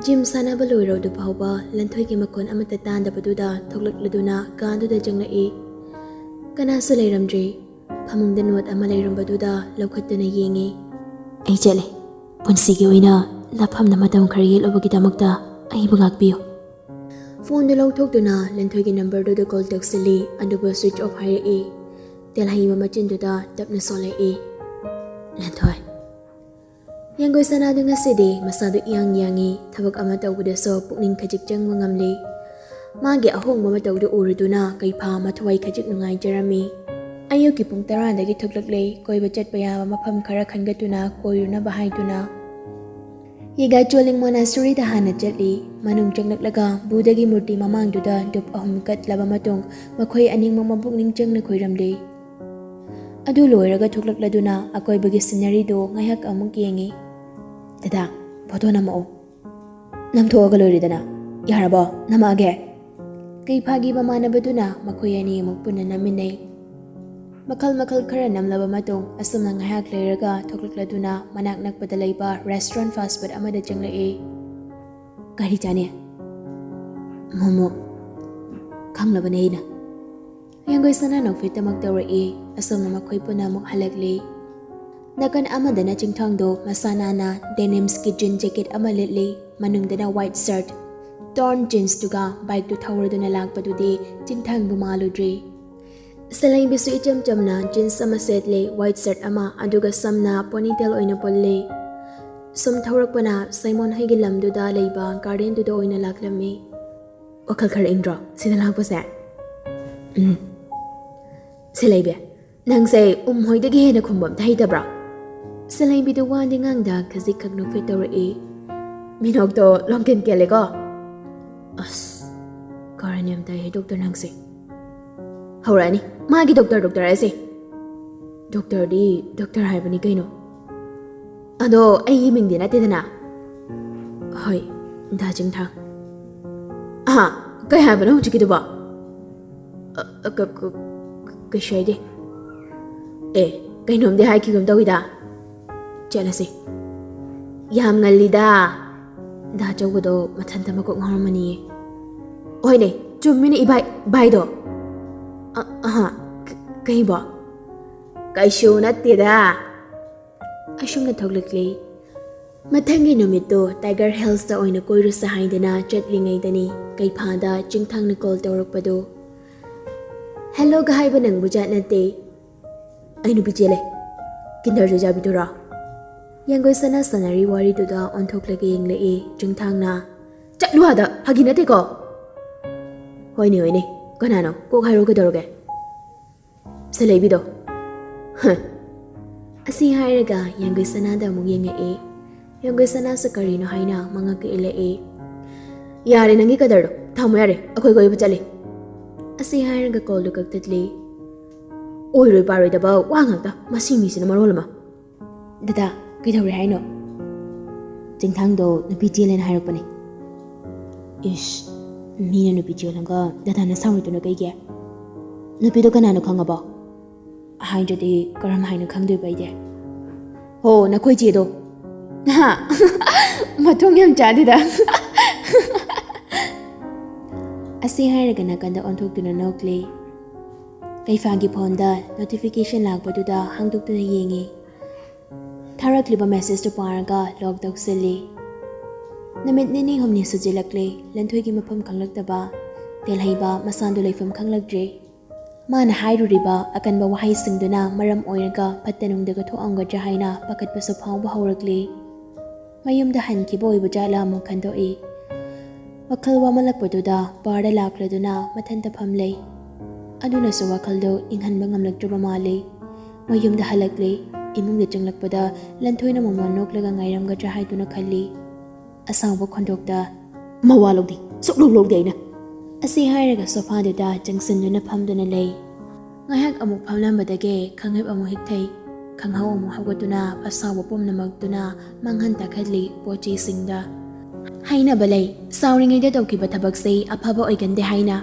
ꯖꯤꯝ ꯁꯥꯟꯅꯕ ꯂꯣꯏꯔꯕꯗꯨ ꯐꯥꯎꯕ ꯂꯟꯊꯣꯏꯒꯤ ꯃꯈꯣꯟ ꯑꯃꯠꯇ ꯇꯥꯗꯕꯗꯨꯗ ꯊꯣꯛꯂꯛꯂꯗꯨꯅ ꯀꯥꯗꯨꯗ ꯆꯪꯂꯛꯏ꯫ ꯀꯅꯥꯁꯨ ꯂꯩꯔꯝꯗ꯭ꯔꯦ꯫ ꯐꯃꯨꯡꯗ ꯅꯣꯠ ꯑꯃ ꯂꯩꯔꯝꯕꯗꯨꯗ ꯂꯧꯈꯠꯇꯨꯅ ꯌꯦꯡꯉꯤ꯫ "ꯑꯩ ꯆꯠꯂꯦ꯫ ꯄꯨꯟꯁꯤꯒꯤ ꯑꯣꯏꯅ ꯅꯐꯝꯗ ꯃꯇꯝ ꯈꯔ ꯌꯦꯠꯂꯨꯕꯒꯤꯗꯃꯛꯇ ꯑꯩꯕꯨ ꯉꯥꯛꯄꯤꯌꯨ꯫" ꯐꯣꯟꯗꯨ ꯂꯧꯊꯣꯛꯇꯨꯅ ꯂꯟꯊꯣꯏꯒꯤ ꯅꯝꯕꯔꯗꯨꯗ ꯀꯣꯜ ꯇꯧꯁꯤꯜꯂꯤ, ꯑꯗꯨꯕꯨ ꯁ꯭ꯋꯤꯆ ꯑꯣꯐ ꯍꯥꯏꯔꯛꯏ꯫ ꯇꯦꯜꯍꯩꯕ ꯃꯆꯤꯟꯗꯨꯗ ꯇꯞꯅ ꯁꯣꯜꯂꯛꯏ꯫ "ꯂꯟꯊꯣꯏ꯫" ꯌꯥꯡꯒꯣꯏ ꯁꯅꯥꯗꯨ ꯉꯁꯤꯗꯤ ꯃꯁꯥꯗꯨ ꯏꯌꯥꯡ ꯌꯥꯡꯉꯤ, ꯊꯕꯛ ꯑꯃ ꯇꯧꯕꯗꯁꯨ ꯄꯨꯛꯅꯤꯡ ꯈꯖꯤꯛ ꯆꯪꯕ ꯉꯝꯂꯤ꯫ ꯃꯥꯒꯤ ꯑꯍꯣꯡꯕ ꯃꯇꯧꯗꯨ ꯎꯔꯨꯗꯨꯅ ꯀꯩꯐꯥ ꯃꯊ꯭ꯋꯥꯏ ꯈꯖꯤꯛ ꯅꯨꯡꯉꯥꯏꯖꯔꯝꯃꯤ꯫ ꯑꯌꯨꯛꯀꯤ ꯄꯨꯡ ꯇꯔꯥꯗꯒꯤ ꯊꯣꯛꯂꯛꯂꯦ, ꯀꯣꯏꯕ ꯆꯠꯄ ꯌꯥꯕ ꯃꯐꯝ ꯈꯔ ꯈꯟꯒꯠꯇꯨꯅ ꯀꯣꯏꯔꯨꯅꯕ ꯍꯥꯏꯗꯨꯅ꯫ ꯌꯦꯒꯥꯏꯆꯣꯂꯤꯡ ꯃꯣꯅꯥꯁꯇꯔꯤꯗ ꯍꯥꯟꯅ ꯆꯠꯂꯤ꯫ ꯃꯅꯨꯡ ꯆꯪꯂꯛꯂꯒ ꯕꯨꯙꯒꯤ ꯃꯨꯔꯇꯤ ꯃꯃꯥꯡꯗꯨꯗ ꯙꯨꯞ ꯑꯍꯨꯝ ꯀꯠꯂꯕ ꯃꯇꯨꯡ ꯃꯈꯣꯏ ꯑꯅꯤꯃꯛ ꯃꯄꯨꯛꯅꯤꯡ ꯆꯪꯅ ꯈꯣꯏꯔꯝꯂꯤ꯫ ꯑꯗꯨ ꯂꯣꯏꯔꯒ ꯊꯣꯛꯂꯛꯂꯗꯨꯅ ꯑꯀꯣꯏꯕꯒꯤ ꯁꯤꯅꯔꯤꯗꯨ ꯉꯥꯏꯍꯥꯛ ꯑꯃꯨꯛ ꯌꯦꯡꯉꯤ꯫ "ꯗꯗꯥ, ꯐꯣꯇꯣ ꯅꯝꯃꯛꯑꯣ꯫" "ꯅꯝꯊꯣꯛꯑꯒ ꯂꯣꯏꯔꯦꯗꯅ꯫ ꯌꯥꯔꯕꯣ? ꯅꯝꯃꯛꯑꯒꯦ꯫" ꯀꯩꯐꯥꯒꯤ ꯃꯃꯥꯟꯅꯕꯗꯨꯅ ꯃꯈꯣꯏ ꯑꯅꯤ ꯑꯃꯨꯛ ꯄꯨꯟꯅ ꯅꯝꯃꯤꯟꯅꯩ꯫ ꯃꯈꯜ ꯃꯈꯜ ꯈꯔ ꯅꯝꯂꯕ ꯃꯇꯨꯡ ꯑꯁꯨꯝꯅ ꯉꯥꯏꯍꯥꯛ ꯂꯩꯔꯒ ꯊꯣꯛꯂꯛꯂꯗꯨꯅ ꯃꯅꯥꯛ ꯅꯛꯄꯗ ꯂꯩꯕ restaurant fast food ꯑꯃꯗ ꯆꯪꯂꯛꯏ꯫ "ꯀꯔꯤ ꯆꯥꯅꯤ?" "ꯃꯣꯃꯣ꯫ ꯈꯪꯂꯕꯅꯦ ꯑꯩꯅ꯫" ꯌꯥꯡꯒꯣꯏ ꯁꯅꯥ ꯅꯣꯛꯐꯦꯠꯇꯃꯛ ꯇꯧꯔꯛꯏ꯫ ꯑꯁꯨꯝꯅ ꯃꯈꯣꯏ ꯄꯨꯟꯅ ꯑꯃꯨꯛ ꯍꯜꯂꯛꯂꯤ꯫ ꯅꯥꯀꯟ ꯑꯃꯗꯅ ꯆꯤꯡꯊꯥꯡꯗꯣ ꯃꯁꯥ ꯅꯥꯟꯅ denimꯁꯀꯤ jean jacket ꯑꯃ ꯂꯤꯠꯂꯤ, ꯃꯅꯨꯡꯗꯅ white shirt꯫ Torn jeansꯇꯨꯒ bikeꯇꯨ ꯊꯧꯔꯗꯨꯅ ꯂꯥꯛꯄꯗꯨꯗꯤ ꯆꯤꯡꯊꯥꯡꯕꯨ ꯃꯥꯜꯂꯨꯗ꯭ꯔꯦ꯫ ꯁꯦꯂꯩꯕꯤꯁꯨ ꯏꯆꯝ ꯆꯝꯅ jeans ꯑꯃ ꯁꯦꯠꯂꯦ, white shirt ꯑꯃ, ꯑꯗꯨꯒ ꯁꯝꯅ ponytail ꯑꯣꯏꯅ ꯄꯨꯜꯂꯦ꯫ ꯁꯨꯝ ꯊꯧꯔꯛꯄꯅ ꯁꯩꯃꯣꯟ ꯍꯩꯒꯤ ꯂꯝꯗꯨꯗ ꯂꯩꯕ gardenꯗꯨꯗ ꯑꯣꯏꯅ ꯂꯥꯛꯂꯝꯃꯤ꯫ ꯋꯥꯈꯜ ꯈꯔ ꯏꯪꯗ꯭ꯔꯣ ꯁꯤꯗ ꯂꯥꯛꯄꯁꯦ? ꯎꯝ꯫ ꯁꯦꯂꯩꯕꯤ, ꯅꯪꯁꯦ ꯎꯝ ꯍꯣꯏꯗꯒꯤ ꯍꯦꯟꯅ ꯈꯨꯝꯕ ꯑꯝꯇ ꯍꯩꯇꯕ꯭ꯔꯣ? ꯁꯦꯂꯩꯕꯤꯗꯣ ꯋꯥꯗꯤ ꯉꯥꯡꯗ ꯈꯖꯤꯛ ꯈꯛ ꯅꯣꯛꯐꯦꯠ ꯇꯧꯔꯛꯏ꯫ ꯃꯤꯅꯣꯛꯇꯣ ꯂꯣꯡꯀꯦꯟ ꯀꯦꯜꯂꯦꯀꯣ꯫ ꯑꯁ, ꯀꯔꯟ ꯌꯥꯝ ꯇꯥꯏꯍꯦ doctor ꯅꯪꯁꯦ꯫ ꯍꯧꯔꯛꯑꯅꯤ ꯃꯥꯒꯤ doctor doctor ꯍꯥꯏꯁꯦ꯫ Doctorꯗꯤ doctor ꯍꯥꯏꯕꯅꯤ ꯀꯩꯅꯣ꯫ ꯑꯗꯣ ꯑꯩꯒꯤ ꯃꯤꯡꯗꯤ ꯅꯠꯇꯦꯗꯅ꯫ ꯍꯣꯏ, ꯗꯥ ꯆꯤꯡꯊꯥꯡ꯫ ꯑꯍꯥ, ꯀꯩ ꯍꯥꯏꯕꯅꯣ ꯍꯧꯖꯤꯛꯀꯤꯗꯨꯕꯣ? ꯑ, ꯑ, ꯀ-, ꯀ-, ꯀꯩꯁꯨ ꯍꯥꯏꯗꯦ꯫ ꯑꯦ, ꯀꯩꯅꯣꯝꯗꯤ ꯍꯥꯏꯈꯤꯒꯨꯝ ꯇꯧꯏꯗ꯫ ꯆꯠꯂꯁꯤ꯫ ꯌꯥꯝ ꯉꯜꯂꯤꯗ꯫ ꯗꯥ ꯑꯆꯧꯕꯗꯣ ꯃꯊꯟꯇ ꯃꯀꯣꯛ ꯉꯥꯎꯔꯝꯃꯅꯤꯌꯦ꯫ ꯍꯣꯏꯅꯦ, ꯆꯨꯝꯃꯤꯅꯦ ꯏꯕꯥꯏ, ꯏꯕꯥꯏꯗꯣ꯫ ꯑ-, ꯑꯍꯥ, ꯀ-, ꯀꯩꯕꯣ? ꯀꯩꯁꯨ ꯅꯠꯇꯦꯗ꯫ ꯑꯁꯨꯝꯅ ꯊꯣꯛꯂꯛꯂꯤ꯫ ꯃꯊꯪꯒꯤ ꯅꯨꯃꯤꯠꯇꯣ Tiger Hillsꯇ ꯑꯣꯏꯅ ꯀꯣꯏꯔꯨꯁꯦ ꯍꯥꯏꯗꯅ ꯆꯠꯂꯤꯉꯩꯗꯅꯤ ꯀꯩꯐꯥꯗ ꯆꯤꯡꯊꯥꯡꯅ call ꯇꯧꯔꯛꯄꯗꯣ꯫ Helloꯒ ꯍꯥꯏꯕ ꯅꯪꯕꯨ ꯖꯥꯠ ꯅꯠꯇꯦ꯫ ꯑꯩ ꯅꯨꯄꯤ ꯆꯦꯜꯂꯦ꯫ Kinder Joy ꯆꯥꯕꯤꯗꯨꯔꯣ? ꯌꯥꯡꯒꯣꯏ ꯁꯅꯥ ꯁꯥꯟꯅꯔꯤ ꯋꯥꯔꯤꯗꯨꯗ ꯑꯣꯟꯊꯣꯛꯂꯒ ꯌꯦꯡꯂꯛꯏ ꯆꯤꯡꯊꯥꯡꯅ꯫ ꯆꯠꯂꯨ ꯑꯥꯗ, ꯐꯥꯒꯤ ꯅꯠꯇꯦꯀꯣ꯫ ꯍꯣꯏꯅꯦ, ꯍꯣꯏꯅꯦ꯫ ꯀꯅꯥꯅꯣ? ꯀꯣꯛ ꯍꯥꯏꯔꯣ ꯀꯩꯗꯧꯔꯒꯦ? ꯁꯦꯂꯩꯕꯤꯗꯣ꯫ ꯍ꯫ ꯑꯁꯤ ꯍꯥꯏꯔꯒ ꯌꯥꯡꯒꯣꯏ ꯁꯅꯥꯗ ꯑꯃꯨꯛ ꯌꯦꯡꯉꯛꯏ꯫ ꯌꯥꯡꯒꯣꯏ ꯁꯅꯥꯁꯨ ꯀꯔꯤꯅꯣ ꯍꯥꯏꯅ ꯃꯉꯛꯀ ꯏꯜꯂꯛꯏ꯫ ꯌꯥꯔꯦ ꯅꯪꯒꯤ ꯀꯗꯔꯗꯣ꯫ ꯊꯝꯃꯣ ꯌꯥꯔꯦ꯫ ꯑꯩꯈꯣꯏ ꯀꯣꯏꯕ ꯆꯠꯂꯤ꯫ ꯑꯁꯤ ꯍꯥꯏꯔꯒ callꯗꯨ ꯀꯛꯊꯠꯂꯤ꯫ ꯑꯣꯏꯔꯣꯏ ꯄꯥꯔꯣꯏꯗꯕ ꯋꯥ ꯉꯥꯛꯇ꯫ ꯃꯁꯤ ꯃꯤꯁꯤꯅ ꯃꯔꯣꯜ ꯑꯃ꯫ ꯗꯗꯥ, ꯀꯩꯗꯧꯔꯦ ꯍꯥꯏꯅꯣ? ꯆꯤꯡꯊꯥꯡꯗꯣ ꯅꯨꯄꯤ ꯆꯦꯜꯂꯦꯅ ꯍꯥꯏꯔꯛꯄꯅꯦ꯫ ꯏꯁ, ꯃꯤꯅ ꯅꯨꯄꯤ ꯆꯦꯜꯂꯒ ꯗꯗꯥꯅ ꯁꯥꯎꯔꯤꯗꯨꯅ ꯀꯩꯒꯤ? ꯅꯨꯄꯤꯗꯣ ꯀꯅꯥꯅꯣ ꯈꯪꯉꯕꯣ? ꯍꯥꯏꯗ꯭ꯔꯗꯤ ꯀꯔꯝ ꯍꯥꯏꯅ ꯈꯪꯗꯣꯏꯕ ꯑꯩꯗꯤ? ꯍꯣ, ꯅꯈꯣꯏ ꯆꯦꯗꯣ꯫ ꯍꯥ? ꯃꯊꯣꯡ ꯌꯥꯝ ꯆꯥꯗꯦꯗ꯫ ꯑꯁꯤ ꯍꯥꯏꯔꯒ ꯅꯥꯀꯟꯗ ꯑꯣꯟꯊꯣꯛꯇꯨꯅ ꯅꯣꯛꯂꯦ꯫ ꯀꯩꯐꯥꯒꯤ phoneꯗ notification ꯂꯥꯛꯄꯗꯨꯗ ꯍꯥꯡꯗꯣꯛꯇꯨꯅ ꯌꯦꯡꯉꯦ꯫ ꯊꯥꯔꯛꯂꯤꯕ message ꯇꯨ ꯄꯥꯔꯒ lock ꯇꯧꯁꯤꯜꯂꯤ꯫ ꯅꯨꯃꯤꯠ ꯅꯤꯅꯤ ꯍꯨꯝꯅꯤ ꯁꯨꯖꯤꯜꯂꯛꯂꯦ꯫ ꯂꯟꯊꯣꯏꯒꯤ ꯃꯐꯝ ꯈꯪꯂꯛꯇꯕ, ꯇꯦꯜꯍꯩꯕ ꯃꯁꯥꯗꯨ ꯂꯩꯐꯝ ꯈꯪꯂꯛꯇ꯭ꯔꯦ꯫ ꯃꯥꯅ ꯍꯥꯏꯔꯨꯔꯤꯕ ꯑꯀꯟꯕ ꯋꯥꯍꯩꯁꯤꯡꯗꯨꯅ ꯃꯔꯝ ꯑꯣꯏꯔꯒ ꯐꯠꯇ ꯅꯨꯡꯗꯒ ꯊꯣꯛꯑꯝꯒꯗ꯭ꯔꯥ ꯍꯥꯏꯅ ꯄꯥꯈꯠꯄꯁꯨ ꯐꯥꯎꯕ ꯍꯧꯔꯛꯂꯦ꯫ ꯃꯌꯨꯝꯗ ꯍꯟꯈꯤꯕ ꯑꯣꯏꯕ ꯖꯥꯠꯂ ꯑꯃꯨꯛ ꯈꯟꯗꯣꯛꯏ꯫ ꯋꯥꯈꯜ ꯋꯥꯃꯜꯂꯛꯄꯗꯨꯗ ꯕꯥꯔꯗ ꯂꯥꯛꯂꯗꯨꯅ ꯃꯊꯟꯇ ꯐꯝꯂꯩ꯫ ꯑꯗꯨꯅꯁꯨ ꯋꯥꯈꯜꯗꯨ ꯏꯪꯍꯟꯕ ꯉꯝꯂꯛꯇ꯭ꯔꯕ ꯃꯥꯜꯂꯤ꯫ ꯃꯌꯨꯝꯗ ꯍꯜꯂꯛꯂꯦ꯫ ꯏꯃꯨꯡꯗ ꯆꯪꯂꯛꯄꯗ ꯂꯟꯊꯣꯏꯅ ꯃꯃꯣꯟ ꯅꯣꯛꯂꯒ ꯉꯥꯏꯔꯝꯒꯗ꯭ꯔꯥ ꯍꯥꯏꯗꯨꯅ ꯈꯜꯂꯤ꯫ ꯑꯁꯥꯎꯕ ꯈꯣꯟꯗꯣꯛꯇ, "ꯃꯋꯥ ꯂꯧꯗꯦ, ꯁꯨꯛꯂꯧ ꯂꯧꯗꯦ ꯑꯩꯅ!" ꯑꯁꯤ ꯍꯥꯏꯔꯒ ꯁꯣꯐꯥꯗꯨꯗ ꯆꯪꯁꯤꯟꯗꯨꯅ ꯐꯝꯗꯨꯅ ꯂꯩ꯫ ꯉꯥꯏꯍꯥꯛ ꯑꯃꯨꯛ ꯐꯝꯂꯝꯕꯗꯒꯤ ꯈꯪꯍꯤꯞ ꯑꯃꯨꯛ ꯍꯤꯛꯊꯩ꯫ ꯈꯪꯍꯧ ꯑꯃꯨꯛ ꯍꯧꯒꯠꯇꯨꯅ ꯑꯁꯥꯎꯕ ꯄꯨꯝꯅꯃꯛꯇꯨꯅ ꯃꯥꯡꯍꯟ ꯇꯥꯛꯍꯜꯂꯤ ꯄꯣꯠ ꯆꯩꯁꯤꯡꯗ꯫ ꯍꯥꯏꯅꯕ ꯂꯩ, ꯁꯥꯎꯔꯤꯉꯩꯗ ꯇꯧꯈꯤꯕ ꯊꯕꯛꯁꯤ ꯑꯐꯕ ꯑꯣꯏꯒꯟꯗꯦ ꯍꯥꯏꯅ꯫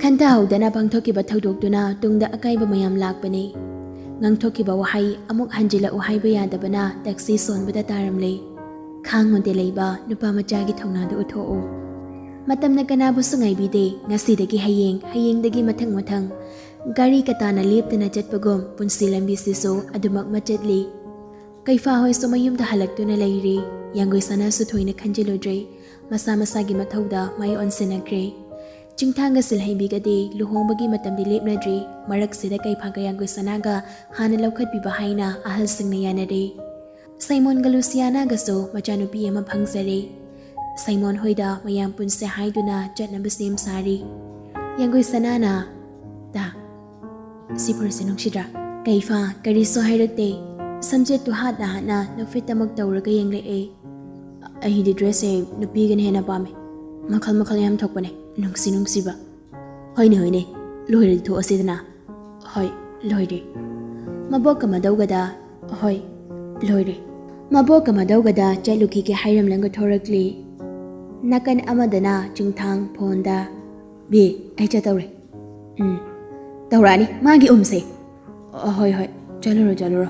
ꯈꯟꯊꯍꯧꯗꯅ ꯄꯥꯡꯊꯣꯛꯈꯤꯕ ꯊꯧꯗꯣꯛꯇꯨꯅ ꯇꯨꯡꯗ ꯑꯀꯥꯏꯕ ꯃꯌꯥꯝ ꯂꯥꯛꯄꯅꯤ꯫ ꯉꯥꯡꯊꯣꯛꯈꯤꯕ ꯋꯥꯍꯩ ꯑꯃꯨꯛ ꯍꯟꯖꯤꯜꯂꯛꯎ ꯍꯥꯏꯕ ꯌꯥꯗꯕꯅ ꯇꯛꯁꯤ ꯁꯣꯟꯕꯗ ꯇꯥꯔꯝꯂꯦ꯫ ꯈꯥꯡꯉꯣ ꯇꯦꯜꯍꯩꯕ, ꯅꯨꯄꯥ ꯃꯆꯥꯒꯤ ꯊꯧꯅꯥꯗꯨ ꯎꯠꯊꯣꯛꯎ꯫ ꯃꯇꯝꯅ ꯀꯅꯥꯕꯨꯁꯨ ꯉꯥꯏꯕꯤꯗꯦ, ꯉꯁꯤꯗꯒꯤ ꯍꯌꯦꯡ, ꯍꯌꯦꯡꯗꯒꯤ ꯃꯊꯪ ꯃꯊꯪ꯫ ꯒꯥꯔꯤ ꯀꯇꯥꯅ ꯂꯦꯞꯇꯅ ꯆꯠꯄꯒꯨꯝ ꯄꯨꯟꯁꯤ ꯂꯝꯕꯤꯁꯤꯁꯨ ꯑꯗꯨꯃꯛ ꯃꯆꯠꯂꯤ꯫ ꯀꯩꯐꯥ ꯍꯣꯏꯁꯨ ꯃꯌꯨꯝꯗ ꯍꯜꯂꯛꯇꯨꯅ ꯂꯩꯔꯤ꯫ ꯌꯥꯡꯒꯣꯏ ꯁꯅꯥꯁꯨ ꯊꯣꯏꯅ ꯈꯟꯖꯤꯜꯂꯨꯗ꯭ꯔꯦ꯫ ꯃꯁꯥ ꯃꯁꯥꯒꯤ ꯃꯊꯧꯗ ꯃꯥꯏ ꯑꯣꯟꯁꯤꯟꯅꯈ꯭ꯔꯦ꯫ ꯆꯤꯡꯊꯥꯡꯒ ꯁꯤꯜꯍꯩꯕꯤꯒꯗꯤ ꯂꯨꯍꯣꯡꯕꯒꯤ ꯃꯇꯝꯗꯤ ꯂꯦꯞꯅꯗ꯭ꯔꯤ꯫ ꯃꯔꯛꯁꯤꯗ ꯀꯩꯐꯥꯒ ꯌꯥꯡꯒꯣꯏ ꯁꯅꯥꯒ ꯍꯥꯟꯅ ꯂꯧꯈꯠꯄꯤꯕ ꯍꯥꯏꯅ ꯑꯍꯜꯁꯤꯡꯅ ꯌꯥꯅꯔꯦ꯫ ꯁꯥꯏꯃꯣꯟꯒ ꯂꯨꯁꯤꯌꯥꯅꯥꯒꯁꯨ ꯃꯆꯥꯅꯨꯄꯤ ꯑꯃ ꯐꯪꯖꯔꯦ꯫ ꯁꯥꯏꯃꯣꯟ ꯍꯣꯏꯗ ꯃꯌꯥꯝ ꯄꯨꯟꯁꯦ ꯍꯥꯏꯗꯨꯅ ꯆꯠꯅꯕ ꯁꯦꯝ ꯁꯥꯔꯤ꯫ ꯌꯥꯡꯒꯣꯏ ꯁꯅꯥꯅ, "ꯇꯥ, ꯁꯤ ꯐꯨꯔꯤꯠꯁꯦ ꯅꯨꯡꯁꯤꯗ꯭ꯔꯥ?" ꯀꯩꯐꯥ ꯀꯔꯤꯁꯨ ꯍꯥꯏꯔꯛꯇꯦ꯫ ꯁꯝꯆꯦꯠꯇꯨ ꯍꯥꯠꯅ ꯍꯥꯠꯅ ꯅꯣꯛꯐꯦꯠꯇꯃꯛ ꯇꯧꯔꯒ ꯌꯦꯡꯂꯛꯑꯦ꯫ "ꯑꯩꯗꯤ dress ꯁꯦ ꯅꯨꯄꯤꯒꯤꯅ ꯍꯦꯟꯅ ꯄꯥꯝꯃꯦ꯫ ꯃꯈꯜ ꯃꯈꯜ ꯌꯥꯝ ꯊꯣꯛꯄꯅꯦ, ꯅꯨꯡꯁꯤ ꯅꯨꯡꯁꯤꯕ꯫" "ꯍꯣꯏꯅꯦ, ꯍꯣꯏꯅꯦ, ꯂꯣꯏꯔꯗꯤ ꯊꯣꯛꯑꯁꯤꯗꯅ꯫" "ꯍꯣꯏ, ꯂꯣꯏꯔꯦ꯫" ꯃꯕꯣꯛꯀ ꯃꯗꯧꯒꯗ, "ꯍꯣꯏ, ꯂꯣꯏꯔꯦ꯫" ꯃꯕꯣꯛꯀ ꯃꯗꯧꯒꯗ ꯆꯠꯂꯨꯈꯤꯒꯦ ꯍꯥꯏꯔꯝꯂꯒ ꯊꯣꯔꯛꯂꯤ꯫ ꯅꯥꯀꯟ ꯑꯃꯗꯅ ꯆꯤꯡꯊꯥꯡ ꯐꯣꯟꯗ, "ꯕꯤ, ꯑꯩ ꯆꯠꯇꯧꯔꯦ꯫" "ꯎꯝ, ꯇꯧꯔꯛꯑꯅꯤ ꯃꯥꯒꯤ ꯎꯝꯁꯦ꯫" "ꯑ, ꯍꯣꯏ, ꯍꯣꯏ, ꯆꯠꯂꯨꯔꯣ, ꯆꯠꯂꯨꯔꯣ꯫"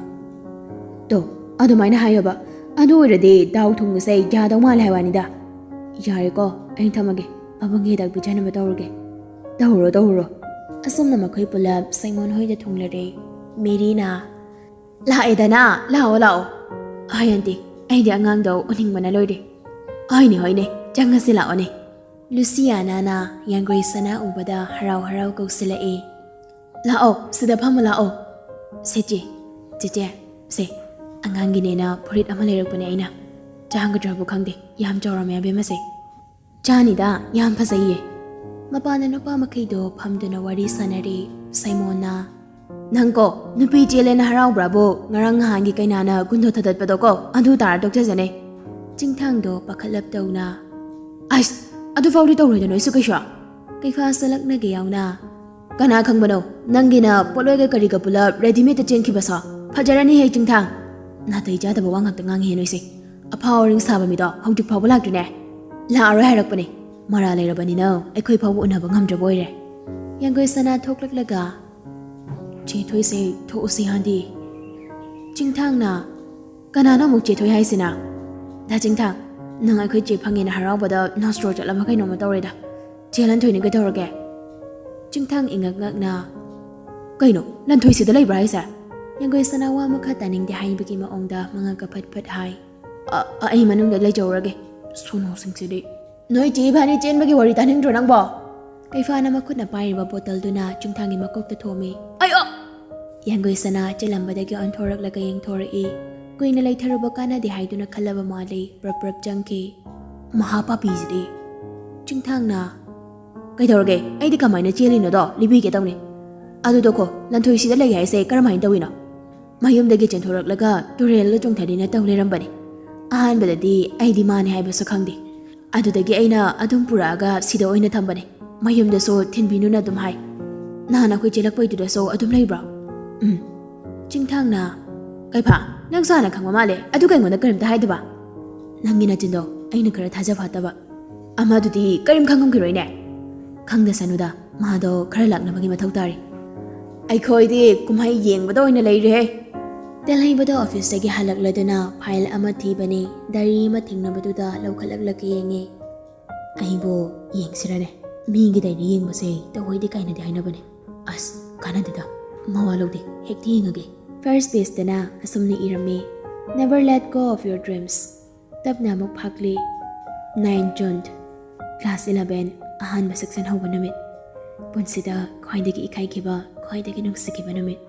"ꯇꯣ, ꯑꯗꯨꯃꯥꯏꯅ ꯍꯥꯏꯌꯣꯕ꯫ ꯑꯗꯨ ꯑꯣꯏꯔꯗꯤ ꯗꯥꯎ ꯊꯨꯡꯕꯁꯦ ꯌꯥꯗꯧ ꯃꯥꯜꯂꯦ ꯍꯥꯏꯕ ꯋꯥꯅꯤꯗ꯫ ꯌꯥꯔꯦꯀꯣ, ꯑꯩ ꯊꯝꯃꯒꯦ꯫ ꯄꯥꯕꯨꯡꯒꯤ ꯍꯤꯗꯥꯛ ꯄꯤꯖꯅꯕ ꯇꯧꯔꯒꯦ꯫" "ꯇꯧꯔꯣ, ꯇꯧꯔꯣ꯫" ꯑꯁꯨꯝꯅ ꯃꯈꯣꯏ ꯄꯨꯂꯞ ꯁꯥꯏꯃꯣꯟ ꯍꯣꯏꯗ ꯊꯨꯡꯂꯔꯦ꯫ ꯃꯦꯔꯤꯅ, "ꯂꯥꯛꯑꯦꯗꯅ, ꯂꯥꯛꯑꯣ, ꯂꯥꯛꯑꯣ꯫ "ꯍꯣꯏ ꯑꯟꯇꯤ, ꯑꯩꯗꯤ ꯑꯉꯥꯡꯗꯣ ꯎꯅꯤꯡꯕꯅ ꯂꯣꯏꯔꯦ꯫ ꯍꯣꯏꯅꯦ, ꯍꯣꯏꯅꯦ, ꯆꯪꯉꯁꯤ ꯂꯥꯛꯑꯣꯅꯦ"꯫ ꯂꯨꯁꯤꯌꯥꯅꯥꯅ ꯌꯥꯡꯒꯣꯏ ꯁꯅꯥ ꯎꯕꯗ ꯍꯔꯥꯎ ꯍꯔꯥꯎ ꯀꯧꯁꯤꯜꯂꯛꯏ꯫ "ꯂꯥꯛꯑꯣ, ꯁꯤꯗ ꯐꯝꯃꯨ ꯂꯥꯛꯑꯣ"꯫ "ꯁꯦ ꯆꯦ, ꯆꯦꯆꯦ, ꯁꯦ, ꯑꯉꯥꯡꯒꯤꯅꯦꯅ ꯐꯨꯔꯤꯠ ꯑꯃ ꯂꯩꯔꯛꯄꯅꯦ ꯑꯩꯅ꯫ ꯆꯥꯒꯗ꯭ꯔꯕꯨ ꯈꯪꯗꯦ, ꯌꯥꯝ ꯆꯥꯎꯔꯝꯃꯦ ꯑꯕꯦꯝꯃꯁꯦ"꯫ "ꯆꯥꯅꯤꯗ, ꯌꯥꯝ ꯐꯖꯩꯌꯦ"꯫ ꯃꯄꯥꯟꯗ ꯅꯨꯄꯥ ꯃꯈꯩꯗꯣ ꯐꯝꯗꯨꯅ ꯋꯥꯔꯤ ꯁꯥꯟꯅꯔꯤ꯫ ꯁꯥꯏꯃꯣꯟꯅ, "ꯅꯪꯀꯣ, ꯅꯨꯄꯤ ꯆꯦꯜꯂꯦꯅ ꯍꯔꯥꯎꯕ꯭ꯔꯥꯕꯨ, ꯉꯔꯥꯡ ꯅꯍꯥꯟꯒꯤ ꯀꯩꯅꯥꯅ ꯒꯨꯟꯗꯣ ꯊꯥꯗꯠꯄꯗꯣꯀꯣ, ꯑꯗꯨ ꯇꯥꯔ ꯇꯣꯛꯆꯖꯅꯤ"꯫ ꯆꯤꯡꯊꯥꯡꯗꯣ ꯄꯥꯈꯠꯂꯞ ꯇꯧꯅ, "ꯑꯁ, ꯑꯗꯨꯐꯥꯎꯗꯤ ꯇꯧꯔꯣꯏꯗ ꯅꯣꯏꯁꯨ ꯀꯩꯁꯨ"꯫ ꯀꯩꯐꯥꯁ ꯆꯂꯛꯅꯒ ꯌꯥꯎꯅ, "ꯀꯅꯥ ꯈꯪꯕꯅꯣ, ꯅꯪꯒꯤꯅ ꯄꯣꯠꯂꯣꯏꯒ ꯀꯔꯤꯒ ꯄꯨꯂꯞ ꯔꯦꯗꯤꯃꯦꯗꯇ ꯆꯦꯟꯈꯤꯕꯁꯣ? ꯐꯖꯔꯅꯤꯍꯦ ꯆꯤꯡꯊꯥꯡ꯫ ꯅꯥꯇꯩ ꯆꯥꯗꯕ ꯋꯥ ꯉꯥꯛꯇ ꯉꯥꯡꯉꯤꯍꯦ ꯅꯣꯏꯁꯦ꯫ ꯑꯐꯥꯎ ꯑꯔꯤꯡ ꯁꯥꯕ ꯃꯤꯗꯣ ꯍꯧꯖꯤꯛ ꯐꯥꯎꯕ ꯂꯥꯛꯇ꯭ꯔꯤꯅꯦ꯫ ꯂꯥꯛꯑꯔꯣꯏ ꯍꯥꯏꯔꯛꯄꯅꯦ꯫ ꯃꯔꯥ ꯂꯩꯔꯕꯅꯤꯅ ꯑꯩꯈꯣꯏ ꯐꯥꯎꯕ ꯎꯅꯕ ꯉꯝꯗ꯭ꯔꯕ ꯑꯣꯏꯔꯦ"꯫ ꯌꯥꯡꯒꯣꯏ ꯁꯅꯥ ꯊꯣꯛꯂꯛꯂꯒ, "ꯆꯦ ꯊꯣꯏꯁꯦ ꯊꯣꯛꯎꯁꯤ ꯍꯥꯟꯗꯤ"꯫ ꯆꯤꯡꯊꯥꯡꯅ, "ꯀꯅꯥꯅꯣ ꯑꯃꯨꯛ ꯆꯦ ꯊꯣꯏ ꯍꯥꯏꯁꯤꯅ? ꯗꯥ ꯆꯤꯡꯊꯥꯡ, ꯅꯪ ꯑꯩꯈꯣꯏ ꯆꯦ ꯐꯪꯉꯦꯅ ꯍꯔꯥꯎꯕꯗ ꯅꯣꯁꯇ꯭ꯔꯣ ꯆꯠꯂꯕ ꯀꯩꯅꯣꯝꯃ ꯇꯧꯔꯦꯗ꯫ ꯆꯦ ꯂꯟꯊꯣꯏꯅ ꯀꯩꯗꯧꯔꯒꯦ?" ꯆꯤꯡꯊꯥꯡ ꯏꯉꯛ ꯉꯛꯅ, "ꯀꯩꯅꯣ, ꯂꯟꯊꯣꯏ ꯁꯤꯗ ꯂꯩꯕ꯭ꯔꯥ ꯍꯥꯏꯁꯦ?" ꯌꯥꯡꯒꯣꯏ ꯁꯅꯥ ꯋꯥ ꯃꯈꯥ ꯇꯥꯅꯤꯡꯗꯦ ꯍꯥꯏꯕꯒꯤ ꯃꯑꯣꯡꯗ ꯃꯉꯛꯀ ꯐꯠ ꯐꯠ ꯍꯥꯏ꯫ "ꯑ, ꯑ, ꯑꯩ ꯃꯅꯨꯡꯗ ꯂꯩꯖꯧꯔꯒꯦ꯫ ꯁꯣꯅꯣꯁꯤꯡꯁꯤꯗꯤ"꯫ "ꯅꯣꯏ ꯆꯦ ꯏꯕꯥꯅꯤ ꯆꯦꯟꯕꯒꯤ ꯋꯥꯔꯤ ꯇꯥꯅꯤꯡꯗ꯭ꯔꯣ ꯅꯪꯕꯣ?" ꯀꯩꯐꯥꯅ ꯃꯈꯨꯠꯅ ꯄꯥꯏꯔꯤꯕ ꯕꯣꯇꯜꯗꯨꯅ ꯆꯤꯡꯊꯥꯡꯒꯤ ꯃꯀꯣꯛꯇ ꯊꯣꯝꯃꯤ꯫ "ꯑꯌꯣ!" ꯌꯥꯡꯒꯣꯏ ꯁꯅꯥ ꯆꯦꯜꯂꯝꯕꯗꯒꯤ ꯑꯣꯟꯊꯣꯔꯛꯂꯒ ꯌꯦꯡꯊꯣꯔꯛꯏ꯫ ꯀꯨꯏꯅ ꯂꯩꯊꯔꯨꯕ ꯀꯥꯟꯅꯗꯦ ꯍꯥꯏꯗꯨꯅ ꯈꯜꯂꯕ ꯃꯥꯜꯂꯤ꯫ ꯄ꯭ꯔꯞ ꯄ꯭ꯔꯞ ꯆꯪꯈꯤ꯫ "ꯃꯍꯥ ꯄꯥꯄꯤꯁꯤꯗꯤ!" ꯆꯤꯡꯊꯥꯡꯅ, "ꯀꯩꯗꯧꯔꯒꯦ? ꯑꯩꯗꯤ ꯀꯃꯥꯏꯅ ꯆꯦꯜꯂꯤꯅꯣꯗꯣ ꯂꯤꯕꯤꯒꯦ ꯇꯧꯅꯤ꯫ ꯑꯗꯨꯗꯀꯣ, ꯂꯟꯊꯣꯏꯁꯤꯗ ꯂꯩ ꯍꯥꯏꯁꯦ ꯀꯔꯝꯍꯥꯏꯅ ꯇꯧꯋꯤꯅꯣ? ꯃꯌꯨꯝꯗꯒꯤ ꯆꯦꯟꯊꯣꯔꯛꯂꯒ ꯇꯨꯔꯦꯜꯗ ꯆꯣꯡꯊꯔꯤꯅ ꯇꯧ ꯂꯩꯔꯝꯕꯅꯤ꯫ ꯑꯍꯥꯟꯕꯗꯗꯤ ꯑꯩꯗꯤ ꯃꯥꯅꯦ ꯍꯥꯏꯕꯁꯨ ꯈꯪꯗꯦ꯫ ꯑꯗꯨꯗꯒꯤ ꯑꯩꯅ ꯑꯗꯨꯝ ꯄꯨꯔꯛꯑꯒ ꯁꯤꯗ ꯑꯣꯏꯅ ꯊꯝꯕꯅꯦ꯫ ꯃꯌꯨꯝꯗꯁꯨ ꯊꯤꯟꯕꯤꯅꯨꯅ ꯑꯗꯨꯝ ꯍꯥꯏ꯫ ꯅꯍꯥꯟ ꯑꯩꯈꯣꯏ ꯆꯦꯜꯂꯛꯄꯩꯗꯨꯗꯁꯨ ꯑꯗꯨꯝ ꯂꯩꯕ꯭ꯔꯣ?" "ꯎꯝ"꯫ ꯆꯤꯡꯊꯥꯡꯅ, "ꯀꯩꯐꯥ, ꯅꯪꯁꯨ ꯍꯥꯟꯅ ꯈꯪꯕ ꯃꯥꯜꯂꯦ꯫ ꯑꯗꯨꯒ ꯑꯩꯉꯣꯟꯗ ꯀꯔꯤꯝꯇ ꯍꯥꯏꯗꯕ?" "ꯅꯪꯒꯤ ꯅꯆꯤꯟꯗꯣ ꯑꯩꯅ ꯈꯔ ꯊꯥꯖ ꯐꯥꯠꯇꯕ"꯫ "ꯑꯃꯗꯨꯗꯤ ꯀꯔꯤꯝ ꯈꯪꯉꯝꯈꯤꯔꯣꯏꯅꯦ?" "ꯈꯪꯗꯁꯅꯨꯗ, ꯃꯥꯗꯣ ꯈꯔ ꯂꯥꯛꯅꯕꯒꯤ ꯃꯊꯧ ꯇꯥꯔꯤ"꯫ "ꯑꯩꯈꯣꯏꯗꯤ ꯀꯨꯝꯍꯩ ꯌꯦꯡꯕꯗ ꯑꯣꯏꯅ ꯂꯩꯔꯦꯍꯦ"꯫ ꯇꯦꯜꯍꯩꯕꯗꯣ ꯑꯣꯐꯤꯁꯇꯒꯤ ꯍꯜꯂꯛꯂꯗꯨꯅ ꯐꯥꯏꯜ ꯑꯃ ꯊꯤꯕꯅꯤ꯫ ꯗꯥꯏꯔꯤ ꯑꯃ ꯊꯦꯡꯅꯕꯗꯨꯗ ꯂꯧꯈꯠꯂꯛꯂꯒ ꯌꯦꯡꯉꯤ꯫ "ꯑꯩꯕꯨ ꯌꯦꯡꯁꯤꯔꯅꯦ? ꯃꯤꯒꯤ ꯗꯥꯏꯔꯤ ꯌꯦꯡꯕꯁꯦ ꯇꯧꯑꯣꯏꯗꯦ ꯀꯥꯏꯅꯗꯤ ꯍꯥꯏꯅꯕꯅꯦ꯫ ꯑꯁ, ꯀꯥꯟꯅꯗꯦꯗ꯫ ꯃꯋꯥ ꯂꯧꯗꯦ꯫ ꯍꯦꯛꯇ ꯌꯦꯡꯉꯒꯦ"꯫ ꯐꯥꯔꯁ ꯄꯦꯖꯇꯅ ꯑꯁꯨꯝꯅ ꯏꯔꯝꯃꯤ: Never let go of your dreams. ꯇꯞꯅ ꯑꯃꯨꯛ ꯐꯥꯛꯂꯤ꯫ Nine June, class eleven, ꯑꯍꯥꯟꯕ section ꯍꯧꯕ ꯅꯨꯃꯤꯠ꯫ ꯄꯨꯟꯁꯤꯗ ꯈ꯭ꯋꯥꯏꯗꯒꯤ ꯏꯀꯥꯏꯈꯤꯕ, ꯈ꯭ꯋꯥꯏꯗꯒꯤ ꯅꯨꯡꯁꯤꯈꯤꯕ ꯅꯨꯃꯤꯠ꯫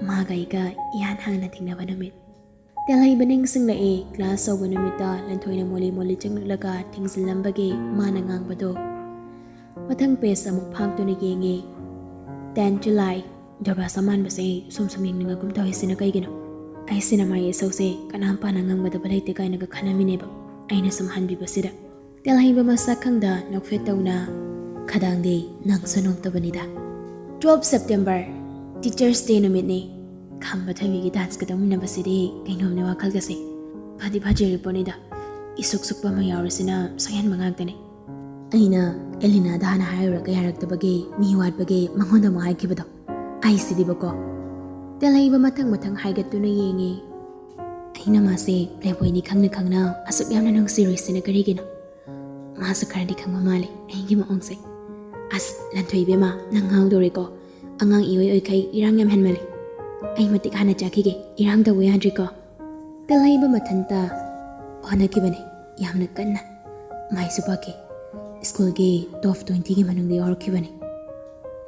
ꯃꯥꯒ ꯑꯩꯒ ꯏꯍꯥꯟ ꯍꯥꯟꯅ ꯊꯦꯡꯅꯕ ꯅꯨꯃꯤꯠ꯫ ꯇꯦꯜꯍꯩꯕ ꯅꯤꯡꯁꯤꯡꯂꯛꯏ, class ꯍꯧꯕ ꯅꯨꯃꯤꯠꯇ ꯂꯟꯊꯣꯏꯅ ꯃꯣꯂꯤ ꯃꯣꯂꯤ ꯆꯪꯂꯛꯂꯒ ꯊꯤꯡꯖꯤꯜꯂꯝꯕꯒꯤ ꯃꯥꯅ ꯉꯥꯡꯕꯗꯣ꯫ ꯃꯊꯪ page ꯑꯃꯨꯛ ꯐꯥꯛꯇꯨꯅ ꯌꯦꯡꯉꯤ꯫ Ten July꯫ ꯗꯔꯕꯥꯖꯥ ꯃꯥꯟꯕꯁꯦ ꯁꯨꯝ ꯁꯨꯝ ꯌꯦꯡꯅꯤꯡꯉꯒꯨꯝ ꯇꯧꯔꯤꯁꯤꯅ ꯀꯩꯒꯤꯅꯣ? ꯑꯩꯁꯤꯅ ꯃꯥꯒꯤ ꯏꯁꯧꯁꯦ ꯀꯅꯥꯝ ꯄꯥꯅ ꯉꯝꯒꯗꯕ ꯂꯩꯇꯦ ꯀꯥꯏꯅꯒ ꯈꯜꯂꯝꯃꯤꯅꯦꯕ, ꯑꯩꯅ ꯁꯨꯝ ꯍꯟꯕꯤꯕꯁꯤꯗ꯫ ꯇꯦꯜꯍꯩꯕ ꯃꯁꯛ ꯈꯪꯗ ꯅꯣꯛꯐꯦꯠ ꯇꯧꯅ, "ꯈꯗꯥꯡꯗꯤ ꯅꯪꯁꯨ ꯅꯣꯛꯇꯕꯅꯤꯗ"꯫ Twelve September, Teachers' Day ꯅꯨꯃꯤꯠꯅꯤ꯫ ꯈꯝꯕ ꯊꯣꯏꯕꯤꯒꯤ danceꯀ ꯇꯧꯃꯤꯟꯅꯕꯁꯤꯗꯤ ꯀꯩꯅꯣꯝꯅꯤ ꯋꯥꯈꯜꯒꯁꯦ꯫ ꯐꯗꯤ ꯐꯖꯔꯤ ꯄꯣꯠꯅꯤꯗ, ꯏꯁꯨꯛ ꯁꯨꯛꯄ ꯑꯃ ꯌꯥꯎꯔꯤꯁꯤꯅ ꯁꯣꯏꯍꯟꯕ ꯉꯥꯛꯇꯅꯤ꯫ ꯑꯩꯅ ꯑꯦꯂꯤꯅꯥꯗ ꯍꯥꯟꯅ ꯍꯥꯏꯔꯨꯔꯒ ꯌꯥꯔꯛꯇꯕꯒꯤ, ꯃꯤ ꯋꯥꯠꯄꯒꯤ ꯃꯉꯣꯟꯗ ꯑꯃꯨꯛ ꯍꯥꯏꯈꯤꯕꯗꯣ꯫ ꯑꯩꯁꯤꯗꯤꯕꯀꯣ꯫ ꯇꯦꯜꯍꯩꯕ ꯃꯊꯪ ꯃꯊꯪ ꯍꯥꯏꯒꯠꯇꯨꯅ ꯌꯦꯡꯉꯤ꯫ ꯑꯩꯅ ꯃꯥꯁꯦ ꯄ꯭ꯂꯦꯕꯣꯏꯅꯤ ꯈꯪꯅ ꯈꯪꯅ ꯑꯁꯨꯛ ꯌꯥꯝꯅ ꯅꯨꯡꯁꯤꯔꯨꯏꯁꯤꯅ ꯀꯔꯤꯒꯤꯅꯣ? ꯃꯥꯁꯨ ꯈꯔꯗꯤ ꯈꯪꯕ ꯃꯥꯜꯂꯦ ꯑꯩꯒꯤ ꯃꯑꯣꯡꯁꯦ꯫ ꯑꯁ, ꯂꯟꯊꯣꯏ ꯏꯕꯦꯝꯃ, ꯅꯪ ꯉꯥꯎꯗꯧꯔꯦꯀꯣ꯫ ꯑꯉꯥꯡ ꯏꯑꯣꯏ ꯑꯣꯏꯈꯩ ꯏꯔꯥꯡ ꯌꯥꯝ ꯍꯦꯟꯃꯜꯂꯤ꯫ ꯑꯩ ꯃꯇꯤꯛ ꯍꯥꯟꯅ ꯆꯥꯈꯤꯒꯦ, ꯏꯔꯥꯡ ꯇꯧꯕ ꯌꯥꯗ꯭ꯔꯤꯀꯣ꯫ ꯇꯦꯜꯍꯩꯕ ꯃꯊꯟꯇ ꯍꯣꯠꯅꯈꯤꯕꯅꯤ ꯌꯥꯝꯅ ꯀꯟꯅ꯫ ꯃꯥꯏꯁꯨ ꯄꯥꯛꯈꯤ꯫ ꯁ꯭ꯀꯨꯜꯒꯤ top twentyꯒꯤ ꯃꯅꯨꯡꯗ ꯌꯥꯎꯔꯛꯈꯤꯕꯅꯤ꯫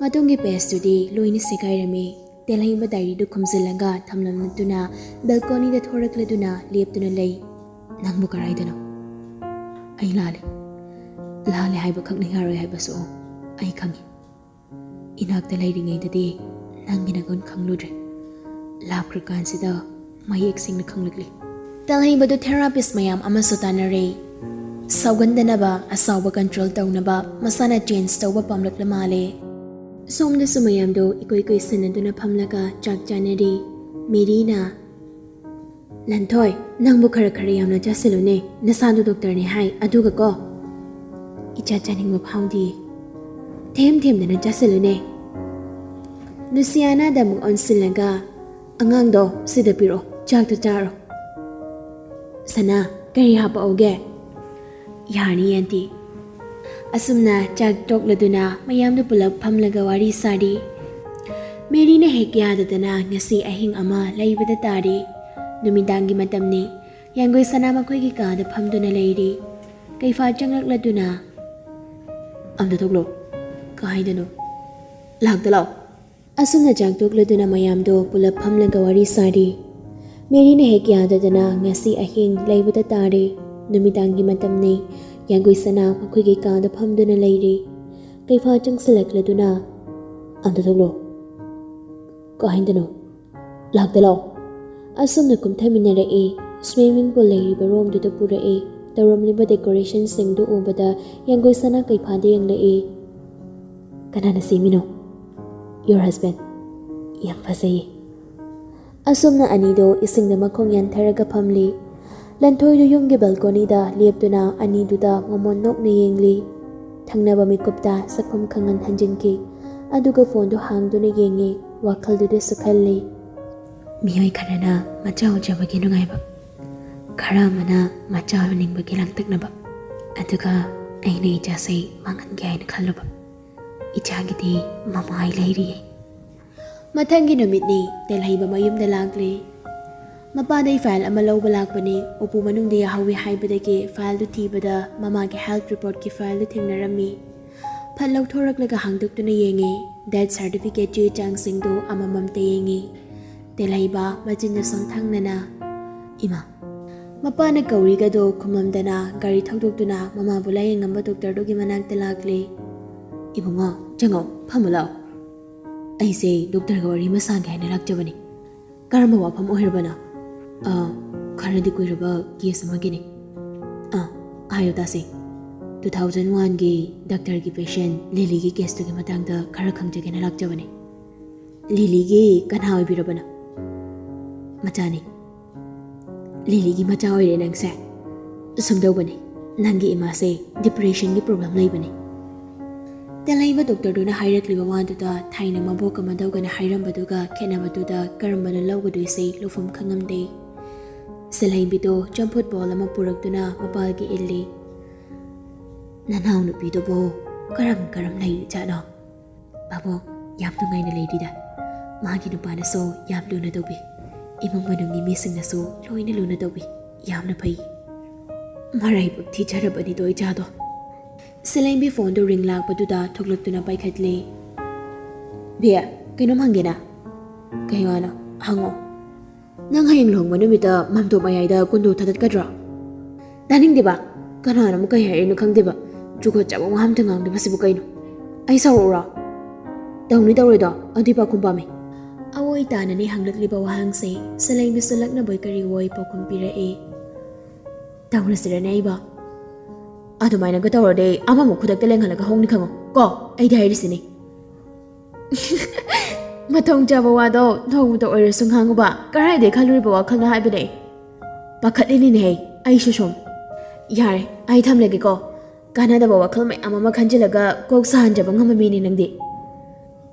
ꯃꯇꯨꯡꯒꯤ pageꯇꯨꯗꯤ ꯂꯣꯏꯅ ꯁꯦꯒꯥꯏꯔꯝꯃꯤ꯫ ꯇꯦꯜꯍꯩꯕ diaryꯗꯨ ꯈꯨꯝꯖꯤꯜꯂꯒ ꯊꯝꯂꯝꯗꯨꯅ balconyꯗ ꯊꯣꯔꯛꯂꯗꯨꯅ ꯂꯦꯞꯇꯨꯅ ꯂꯩ꯫ "ꯅꯪꯕꯨ ꯀꯔꯥꯏꯗꯅꯣ?" "ꯑꯩ ꯂꯥꯜꯂꯦ꯫ ꯂꯥꯜꯂꯦ ꯍꯥꯏꯕ ꯈꯛꯅ ꯌꯥꯔꯣꯏ ꯍꯥꯏꯕꯁꯨ ꯑꯩ ꯈꯪꯉꯤ꯫ ꯏꯅꯥꯛꯇ ꯂꯩꯔꯤꯉꯩꯗꯗꯤ ꯅꯪꯒꯤ ꯅꯒꯨꯟ ꯈꯪꯂꯨꯗ꯭ꯔꯦ꯫ ꯂꯥꯞꯈ꯭ꯔꯀꯥꯟꯁꯤꯗ ꯃꯌꯦꯛ ꯁꯦꯡꯅ ꯈꯪꯂꯛꯂꯤ꯫" ꯇꯦꯜꯍꯩꯕꯗꯨ therapist ꯃꯌꯥꯝ ꯑꯃꯁꯨ ꯇꯥꯟꯅꯔꯦ꯫ ꯁꯥꯎꯒꯟꯗꯅꯕ, ꯑꯁꯥꯎꯕ control ꯇꯧꯅꯕ ꯃꯁꯥꯅ change ꯇꯧꯕ ꯄꯥꯝꯂꯛꯂ ꯃꯥꯜꯂꯦ꯫ ꯁꯣꯝꯗꯁꯨ ꯃꯌꯥꯝꯗꯣ ꯏꯀꯣꯏ ꯀꯣꯏꯁꯟꯅꯗꯨꯅ ꯐꯝꯂꯒ ꯆꯥꯛ ꯆꯥꯅꯔꯤ꯫ ꯃꯦꯔꯤꯅ, "ꯂꯟꯊꯣꯏ, ꯅꯪꯕꯨ ꯈꯔ ꯈꯔ ꯌꯥꯝꯅ ꯆꯥꯁꯤꯜꯂꯨꯅꯦ, ꯅꯁꯥꯗꯣ doctorꯅꯦ ꯍꯥꯏ, ꯑꯗꯨꯒ ꯀꯣ, ꯏꯆꯥ ꯆꯥꯅꯤꯡꯕ ꯐꯥꯎꯗꯤꯌꯦ꯫ ꯊꯦꯝ ꯊꯦꯝꯗꯅ ꯆꯥꯁꯤꯜꯂꯨꯅꯦ꯫ ꯂꯨꯁꯤꯌꯥꯅꯥꯗ ꯑꯃꯨꯛ ꯑꯣꯟꯁꯤꯜꯂꯒ, ꯑꯉꯥꯡꯗꯣ ꯁꯤꯗ ꯄꯤꯔꯛꯑꯣ, ꯆꯥꯛꯇꯣ ꯆꯥꯔꯣ꯫ ꯁꯅꯥ, ꯀꯔꯤ ꯍꯥꯄꯛꯎꯒꯦ?" "ꯌꯥꯔꯅꯤ, aunty꯫" ꯑꯁꯨꯝꯅ ꯆꯥꯛ ꯇꯣꯛꯂꯗꯨꯅ ꯃꯌꯥꯝꯗꯨ ꯄꯨꯂꯞ ꯐꯝꯂꯒ ꯋꯥꯔꯤ ꯁꯥꯔꯤ꯫ ꯃꯦꯔꯤꯅ ꯍꯦꯛ ꯌꯥꯗꯗꯅ ꯉꯁꯤ ꯑꯍꯤꯡ ꯑꯃ ꯂꯩꯕꯗ ꯇꯥꯔꯤ꯫ ꯅꯨꯃꯤꯗꯥꯡꯒꯤ ꯃꯇꯝꯅꯤ꯫ ꯌꯥꯡꯒꯣꯏ ꯁꯅꯥ ꯃꯈꯣꯏꯒꯤ ꯀꯥꯗ ꯐꯝꯗꯨꯅ ꯂꯩꯔꯤ꯫ ꯀꯩꯐꯥ ꯆꯪꯂꯛꯂꯗꯨꯅ, "ꯑꯝꯇ ꯊꯣꯛꯂꯣ꯫ ꯀꯥꯏꯗꯅꯣ? ꯂꯥꯛꯇ ꯂꯥꯛꯑꯣ"꯫ ꯑꯁꯨꯝꯅ ꯆꯥꯛ ꯇꯣꯛꯂꯗꯨꯅ ꯃꯌꯥꯝꯗꯣ ꯄꯨꯂꯞ ꯐꯝꯂꯒ ꯋꯥꯔꯤ ꯁꯥꯔꯤ꯫ ꯃꯦꯔꯤꯅ ꯍꯦꯛ ꯌꯥꯗꯗꯅ ꯉꯁꯤ ꯑꯍꯤꯡ ꯂꯩꯕꯗ ꯇꯥꯔꯦ꯫ ꯅꯨꯃꯤꯗꯥꯡꯒꯤ ꯃꯇꯝꯅꯤ꯫ ꯌꯥꯡꯒꯣꯏ ꯁꯅꯥ ꯃꯈꯣꯏꯒꯤ ꯀꯥꯗ ꯐꯝꯗꯨꯅ ꯂꯩꯔꯤ꯫ ꯀꯩꯐꯥ ꯆꯪꯁꯤꯜꯂꯛꯂꯗꯨꯅ, "ꯑꯝꯇ ꯊꯣꯛꯂꯣ"꯫ "ꯀꯥꯏꯗꯅꯣ? ꯂꯥꯛꯇ ꯂꯥꯛꯑꯣ"꯫ ꯑꯁꯨꯝꯅ ꯀꯨꯝꯊꯃꯤꯟꯅꯔꯛꯏ꯫ Swimming pool ꯂꯩꯔꯤꯕ ꯔꯣꯝꯗꯨꯗ ꯄꯨꯔꯛꯏ꯫ ꯇꯧꯔꯝꯂꯤꯕ decorationꯁꯤꯡꯗꯨ ꯎꯕꯗ ꯌꯥꯡꯒꯣꯏ ꯁꯅꯥ ꯀꯩꯐꯥꯗ ꯌꯦꯡꯂꯛꯏ꯫ "ꯀꯅꯥꯅ ꯁꯦꯝꯃꯤꯅꯣ?" "Your husband꯫ ꯌꯥꯝ ꯐꯖꯩꯌꯦ"꯫ ꯑꯁꯨꯝꯅ ꯑꯅꯤꯗꯣ ꯏꯁꯤꯡꯗ ꯃꯈꯣꯡ ꯌꯥꯟꯊꯔꯒ ꯐꯝꯂꯤ꯫ ꯂꯟꯊꯣꯏꯗꯨ ꯌꯨꯝꯒꯤ balconyꯗ ꯂꯦꯞꯇꯨꯅ ꯑꯅꯤꯗꯨꯗ ꯃꯃꯣꯟ ꯅꯣꯛꯅ ꯌꯦꯡꯂꯤ꯫ ꯊꯪꯅꯕ ꯃꯤꯀꯨꯞꯇ ꯁꯛꯐꯝ ꯈꯪꯍꯟ ꯍꯟꯖꯤꯟꯈꯤ꯫ ꯑꯗꯨꯒ phoneꯗꯨ ꯍꯥꯡꯗꯨꯅ ꯌꯦꯡꯉꯤ꯫ ꯋꯥꯈꯜꯗꯨꯗꯁꯨ ꯈꯜꯂꯤ꯫ ꯃꯤꯑꯣꯏ ꯈꯔꯅ ꯃꯆꯥ ꯎꯖꯕꯒꯤ ꯅꯨꯡꯉꯥꯏꯕ, ꯈꯔ ꯑꯃꯅ ꯃꯆꯥ ꯎꯅꯤꯡꯕꯒꯤ ꯂꯥꯡꯇꯛꯅꯕ, ꯑꯗꯨꯒ ꯑꯩꯅ ꯏꯆꯥꯁꯦ ꯃꯥꯡꯍꯟꯒꯦ ꯍꯥꯏꯅ ꯈꯜꯂꯨꯕ꯫ ꯏꯆꯥꯒꯤꯗꯤ ꯃꯃꯥ ꯑꯩ ꯂꯩꯔꯤꯌꯦ꯫ ꯃꯊꯪꯒꯤ ꯅꯨꯃꯤꯠꯅꯤ꯫ ꯇꯦꯜꯍꯩꯕ ꯃꯌꯨꯝꯗ ꯂꯥꯛꯂꯦ꯫ ꯃꯄꯥꯗꯩ file ꯑꯃ ꯂꯧꯕ ꯂꯥꯛꯄꯅꯤ꯫ ꯎꯄꯨ ꯃꯅꯨꯡꯗ ꯌꯥꯍꯧꯏ ꯍꯥꯏꯕꯗꯒꯤ fileꯗꯨ ꯊꯤꯕꯗ ꯃꯃꯥꯒꯤ health reportꯀꯤ fileꯗꯨ ꯊꯦꯡꯅꯔꯝꯃꯤ꯫ ꯐꯠ ꯂꯧꯊꯣꯔꯛꯂꯒ ꯍꯥꯡꯗꯣꯛꯇꯨꯅ ꯌꯦꯡꯉꯤ꯫ Death certificate ꯆꯦ ꯆꯥꯡꯁꯤꯡꯗꯨ ꯑꯃꯃꯝꯇ ꯌꯦꯡꯉꯤ꯫ ꯇꯦꯜꯍꯩꯕ ꯃꯆꯤꯟꯗꯨ ꯁꯣꯟꯊꯪꯅꯅ, "ꯏꯃꯥ!" ꯃꯄꯥꯅ ꯀꯧꯔꯤꯒꯗꯣ ꯈꯨꯝꯃꯝꯗꯅ ꯒꯥꯔꯤ ꯊꯧꯗꯣꯛꯇꯨꯅ ꯃꯃꯥꯕꯨ ꯂꯥꯌꯦꯡꯉꯝꯕ doctorꯗꯨꯒꯤ ꯃꯅꯥꯛꯇ ꯂꯥꯛꯂꯦ꯫ "ꯏꯕꯨꯡꯉꯣ, ꯆꯪꯉꯣ, ꯐꯝꯃꯨ ꯂꯥꯛꯑꯣ꯫ ꯑꯩꯁꯦ doctorꯒ ꯋꯥꯔꯤ ꯑꯃ ꯁꯥꯒꯦ ꯍꯥꯏꯅ ꯂꯥꯛꯆꯕꯅꯤ"꯫ "ꯀꯔꯝꯕ ꯋꯥꯐꯝ ꯑꯣꯏꯔꯕꯅꯣ?" "ꯑ, ꯈꯔꯗꯤ ꯀꯨꯏꯔꯕ case ꯑꯃꯒꯤꯅꯤ"꯫ "ꯑ, ꯍꯥꯏꯌꯨ ꯇꯥꯁꯦ"꯫ "Two thousand oneꯒꯤ doctorꯒꯤ patient ꯂꯤꯂꯤꯒꯤ caseꯇꯨꯒꯤ ꯃꯇꯥꯡꯗ ꯈꯔ ꯈꯪꯖꯒꯦꯅ ꯂꯥꯛꯆꯕꯅꯤ"꯫ "ꯂꯤꯂꯤꯒꯤ ꯀꯅꯥ ꯑꯣꯏꯕꯤꯔꯕꯅꯣ?" "ꯃꯆꯥꯅꯤ"꯫ "ꯂꯤꯂꯤꯒꯤ ꯃꯆꯥ ꯑꯣꯏꯔꯦ ꯅꯪꯁꯦ꯫ ꯁꯨꯝꯗꯧꯕꯅꯤ, ꯅꯪꯒꯤ ꯏꯃꯥꯁꯦ depressionꯒꯤ problem ꯂꯩꯕꯅꯤ"꯫ ꯇꯦꯜꯍꯩꯕ doctorꯗꯨꯅ ꯍꯥꯏꯔꯛꯂꯤꯕ ꯋꯥꯗꯨꯗ ꯊꯥꯏꯅ ꯃꯕꯣꯛꯀ ꯃꯙꯧꯒꯅ ꯍꯥꯏꯔꯝꯕꯗꯨꯒ ꯈꯦꯠꯅꯕꯗꯨꯗ ꯀꯔꯝꯕꯅꯣ ꯂꯧꯒꯗꯣꯏꯁꯦ ꯂꯧꯐꯝ ꯈꯪꯉꯝꯗꯦ꯫ ꯁꯦꯜꯍꯩꯕꯤꯗꯣ ꯆꯝꯐꯨꯠ bowl ꯑꯃ ꯄꯨꯔꯛꯇꯨꯅ ꯃꯄꯥꯒꯤ ꯏꯜꯂꯤ꯫ "ꯅꯅꯥꯎ ꯅꯨꯄꯤꯗꯨꯕꯨ ꯀꯔꯝ ꯀꯔꯝ ꯂꯩꯔꯤꯖꯥꯠꯅꯣ?" "ꯄꯥꯕꯨꯡ, ꯌꯥꯝ ꯅꯨꯡꯉꯥꯏꯅ ꯂꯩꯔꯤꯗ꯫ ꯃꯥꯒꯤ ꯅꯨꯄꯥꯅꯁꯨ ꯌꯥꯝ ꯂꯨꯅ ꯇꯧꯕꯤ"꯫ ꯏꯃꯨꯡ ꯃꯅꯨꯡꯒꯤ ꯃꯤꯁꯤꯡꯅꯁꯨ ꯂꯣꯏꯅ ꯂꯨꯅ ꯇꯧꯕꯤ꯫ ꯌꯥꯝꯅ ꯐꯩ꯫ ꯃꯔꯥꯏꯕꯛ ꯊꯤꯖꯔꯕꯅꯤꯗꯣ ꯏꯆꯥꯗꯣ꯫ ꯁꯦꯂꯦꯡꯕꯤ ꯐꯣꯟꯗꯨ ꯔꯤꯡ ꯂꯥꯛꯄꯗꯨꯗ ꯊꯣꯛꯂꯛꯇꯨꯅ ꯄꯥꯏꯈꯠꯂꯦ꯫ "ꯕꯦ, ꯀꯩꯅꯣꯝ ꯍꯪꯒꯦꯅ?" "ꯀꯩ ꯋꯥꯅꯣ? ꯍꯪꯉꯣ꯫" "ꯅꯪ ꯍꯌꯦꯡ ꯂꯨꯍꯣꯡꯕ ꯅꯨꯃꯤꯠꯇ ꯃꯝꯇꯣꯞ ꯃꯌꯥꯏꯗ ꯀꯨꯟꯗꯣ ꯊꯥꯗꯠꯀꯗ꯭ꯔꯣ?" "ꯇꯥꯅꯤꯡꯗꯦꯕ꯫ ꯀꯅꯥꯅ ꯑꯃꯨꯛ ꯀꯩ ꯍꯥꯏꯔꯛꯏꯅꯣ ꯈꯪꯗꯦꯕ꯫ ꯖꯨꯒꯣꯠ ꯆꯥꯕ ꯋꯥ ꯑꯝꯇ ꯉꯥꯡꯗꯦ ꯃꯁꯤꯕꯨ ꯀꯩꯅꯣ? ꯑꯩ ꯁꯥꯎꯔꯛꯎꯔꯣ?" "ꯇꯧꯅꯤ ꯇꯧꯔꯣꯏꯗꯣ ꯑꯗꯨꯏ ꯄꯥꯎꯈꯨꯝ ꯄꯥꯝꯃꯤ꯫" ꯑꯋꯣꯏ ꯇꯥꯅꯅꯤ ꯍꯪꯂꯛꯂꯤꯕ ꯋꯥꯍꯪꯁꯦ꯫ ꯁꯦꯂꯦꯡꯕꯤꯁꯨ ꯂꯛꯅꯕꯣꯏ ꯀꯔꯤꯑꯣꯏ ꯄꯥꯎꯈꯨꯝ ꯄꯤꯔꯛꯑꯦ꯫ "ꯇꯧꯔꯁꯤꯔꯅꯦ ꯑꯩꯕꯣ?" "ꯑꯗꯨꯃꯥꯏꯅꯒ ꯇꯧꯔꯗꯤ ꯑꯩ ꯑꯃꯃꯨꯛ ꯈꯨꯗꯛꯇ ꯂꯦꯡꯍꯜꯂꯒ ꯍꯣꯡꯅꯤ ꯈꯪꯉꯣ ꯀꯣ, ꯑꯩꯗꯤ ꯍꯥꯏꯔꯤꯁꯤꯅꯤ꯫" "ꯃꯊꯣꯡ ꯆꯥꯕ ꯋꯥꯗꯣ ꯅꯣꯡꯃꯇ ꯑꯣꯏꯔꯁꯨ ꯉꯥꯡꯉꯨꯕ꯫ ꯀꯔꯥꯏꯗꯩ ꯈꯜꯂꯨꯔꯤꯕ ꯋꯥꯈꯜꯅꯣ ꯍꯥꯏꯕꯅꯦ?" "ꯄꯥꯈꯠꯂꯤꯅꯤꯅꯦꯍꯦ ꯑꯩꯁꯨ ꯁꯨꯝ꯫" "ꯌꯥꯔꯦ, ꯑꯩ ꯊꯝꯂꯒꯦꯀꯣ꯫ ꯀꯥꯟꯅꯗꯕ ꯋꯥꯈꯜ ꯃꯌꯥꯝ ꯑꯃ ꯈꯟꯖꯤꯜꯂꯒ ꯀꯣꯛ ꯁꯥꯍꯟꯖꯕ ꯉꯝꯕ ꯃꯤꯅꯤ ꯅꯪꯗꯤ꯫"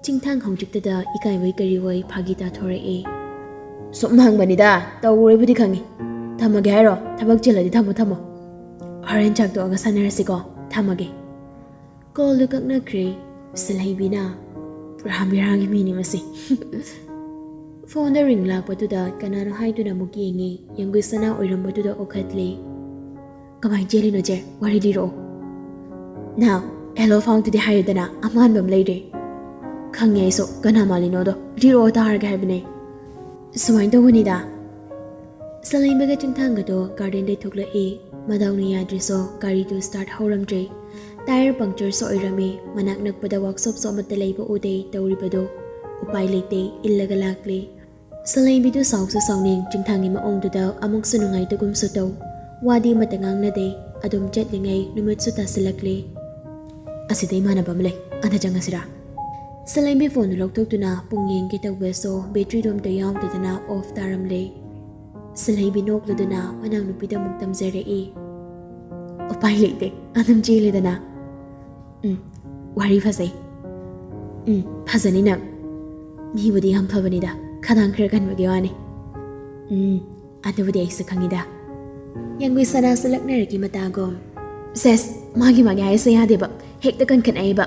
ꯆꯤꯡꯊꯥꯡ ꯍꯧꯖꯤꯛꯇꯗ ꯏꯀꯥꯏꯕꯣꯏ ꯀꯔꯤꯑꯣꯏ ꯐꯥꯒꯤ ꯇꯥꯊꯣꯔꯛꯑꯦ꯫ "ꯁꯨꯝ ꯍꯪꯕꯅꯤꯗ, ꯇꯧꯔꯣꯏꯕꯨꯗꯤ ꯈꯪꯉꯤ꯫ ꯊꯝꯃꯒꯦ ꯍꯥꯏꯔꯣ? ꯊꯕꯛ ꯆꯤꯜꯂꯗꯤ ꯊꯝꯃꯣ, ꯊꯝꯃꯣ꯫ ꯍꯣꯔꯦꯟ ꯆꯥꯛ ꯇꯣꯛꯑꯒ ꯁꯥꯟꯅꯔꯁꯤꯀꯣ꯫ ꯊꯝꯃꯒꯦ꯫" ꯀꯣꯜꯗꯨ ꯀꯛꯅꯈ꯭ꯔꯦ꯫ ꯁꯤꯜꯍꯩꯕꯤꯅ ꯄꯨꯔꯥ ꯕꯦꯔꯥꯒꯤ ꯃꯤꯅꯤ ꯃꯁꯤ꯫ ꯐꯣꯟꯗ ꯔꯤꯡ ꯂꯥꯛꯄꯗꯨꯗ ꯀꯅꯥꯅꯣ ꯍꯥꯏꯗꯨꯅ ꯑꯃꯨꯛ ꯌꯦꯡꯉꯤ꯫ ꯌꯥꯡꯒꯨꯁꯅꯥ ꯑꯣꯏꯔꯝꯕꯗꯨꯗ ꯑꯣꯈꯠꯂꯦ꯫ "ꯀꯃꯥꯏꯅ ꯆꯦꯜꯂꯤꯅꯣ ꯆꯦ? ꯋꯥꯔꯤ ꯂꯤꯔꯛꯑꯣ꯫" "ꯅꯥꯎ, ꯍꯦꯂꯣ ꯐꯥꯎꯟꯗꯨꯗꯤ ꯍꯥꯏꯔꯦꯗꯅ, ꯑꯃꯥꯟꯕ ꯑꯃ ꯂꯩꯔꯦ꯫" "ꯈꯪꯉꯦ ꯑꯩꯁꯨ, ꯀꯅꯥ ꯃꯥꯜꯂꯤꯅꯣꯗꯣ ꯂꯤꯔꯛꯑꯣ ꯇꯥꯔꯒꯦ ꯍꯥꯏꯕꯅꯦ꯫" "ꯁꯨꯃꯥꯏꯅ ꯇꯧꯕꯅꯤꯗ꯫" ꯁꯂꯩꯕꯒ ꯆꯤꯡꯊꯥꯡꯒꯗꯣ ꯒꯥꯔꯗꯦꯟꯗꯩ ꯊꯣꯛꯂꯛꯏ꯫ ꯃꯗꯥꯎꯅ ꯌꯥꯗ꯭ꯔꯤꯁꯣ ꯒꯥꯔꯤꯗꯨ ꯁ꯭ꯇꯥꯔꯠ ꯍꯧꯔꯝꯗ꯭ꯔꯦ꯫ ꯇꯥꯌꯔ ꯄꯪꯆꯔꯁꯨ ꯑꯣꯏꯔꯝꯃꯤ꯫ ꯃꯅꯥꯛ ꯅꯛꯄꯗ ꯋꯥꯛꯁꯣꯞꯁꯨ ꯑꯃꯠꯇ ꯂꯩꯕ ꯎꯗꯦ ꯇꯧꯔꯤꯕꯗꯣ꯫ ꯎꯄꯥꯏ ꯂꯩꯇꯦ, ꯏꯜꯂꯒ ꯂꯥꯛꯂꯦ꯫ ꯁꯂꯩꯕꯤꯗꯨ ꯁꯥꯎꯁꯨ ꯁꯥꯎꯅꯤꯡ, ꯆꯤꯡꯊꯥꯡꯒꯤ ꯃꯑꯣꯡꯗꯨꯗ ꯑꯃꯨꯛꯁꯨ ꯅꯨꯡꯉꯥꯏꯇꯒꯨꯝꯁꯨ ꯇꯧ꯫ ꯋꯥꯗꯤ ꯑꯃꯠꯇ ꯉꯥꯡꯅꯗꯦ꯫ ꯑꯗꯨꯝ ꯆꯠꯂꯤꯉꯩ ꯅꯨꯃꯤꯠꯁꯨ ꯇꯥꯁꯤꯜꯂꯛꯂꯦ꯫ "ꯑꯁꯤꯗ ꯏꯃꯥꯟꯅꯕ ꯑꯃ ꯂꯩ, ꯑꯗ ꯆꯪꯉꯁꯤꯔꯥ?" ꯁꯂꯩꯕꯤ ꯐꯣꯟꯗꯨ ꯂꯧꯊꯣꯛꯇꯨꯅ ꯄꯨꯡ ꯌꯦꯡꯒꯦ ꯇꯧꯕꯁꯨ ꯕꯦꯇ꯭ꯔꯤꯗꯨ ꯑꯝꯇ ꯌꯥꯎꯗꯗꯅ ꯑꯣꯐ ꯇꯥꯔꯝꯂꯦ꯫ ꯁꯂꯩꯕꯤ ꯅꯣꯛꯂꯗꯨꯅ ꯃꯅꯥꯎꯅꯨꯄꯤꯗ ꯑꯃꯨꯛ ꯇꯝꯖꯔꯛꯏ꯫ "ꯎꯄꯥꯏ ꯂꯩꯇꯦ, ꯑꯗꯨꯝ ꯆꯦꯜꯂꯦꯗꯅ꯫" "ꯎꯝ, ꯋꯥꯔꯤ ꯐꯖꯩ꯫ ꯎꯝ, ꯐꯖꯅꯤ ꯅꯪ꯫ ꯃꯤꯕꯨꯗꯤ ꯌꯥꯝ ꯐꯕꯅꯤꯗ, ꯈꯗꯥꯡ ꯈꯔ ꯀꯟꯕꯒꯤ ꯋꯥꯅꯤ꯫" "ꯎꯝ, ꯑꯗꯨꯕꯨꯗꯤ ꯑꯩꯁꯨ ꯈꯪꯉꯤꯗ꯫" ꯌꯥꯡꯒꯨꯁꯅꯥꯁꯨ ꯂꯛꯅꯔꯛꯏ ꯃꯇꯥꯒꯨꯝ꯫ "ꯁꯦꯁ, ꯃꯥꯒꯤ ꯃꯥꯒꯤ ꯍꯥꯏꯁꯦ ꯌꯥꯗꯦꯕ, ꯍꯦꯛꯇ ꯀꯟꯈꯠꯅꯩꯕ꯫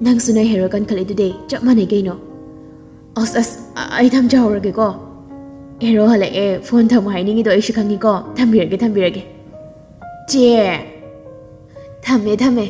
ꯅꯪꯁꯨ ꯅꯣꯏ ꯍꯦꯔꯣ ꯀꯟꯈꯠꯂꯤꯗꯨꯗꯤ ꯆꯞ ꯃꯥꯟꯅꯩ ꯀꯩꯅꯣ꯫" "ꯑꯁ ꯑꯁ, ꯑ-, ꯑꯩ ꯊꯝꯖꯍꯧꯔꯒꯦꯀꯣ꯫ ꯍꯦꯔꯣ ꯍꯜꯂꯛꯑꯦ, ꯐꯣꯟ ꯊꯝꯃꯣ ꯍꯥꯏꯅꯤꯡꯉꯤꯗꯣ ꯑꯩꯁꯨ ꯈꯪꯉꯤꯀꯣ꯫ ꯊꯝꯕꯤꯔꯒꯦ, ꯊꯝꯕꯤꯔꯒꯦ꯫ ꯆꯦ, ꯊꯝꯃꯦ, ꯊꯝꯃꯦ꯫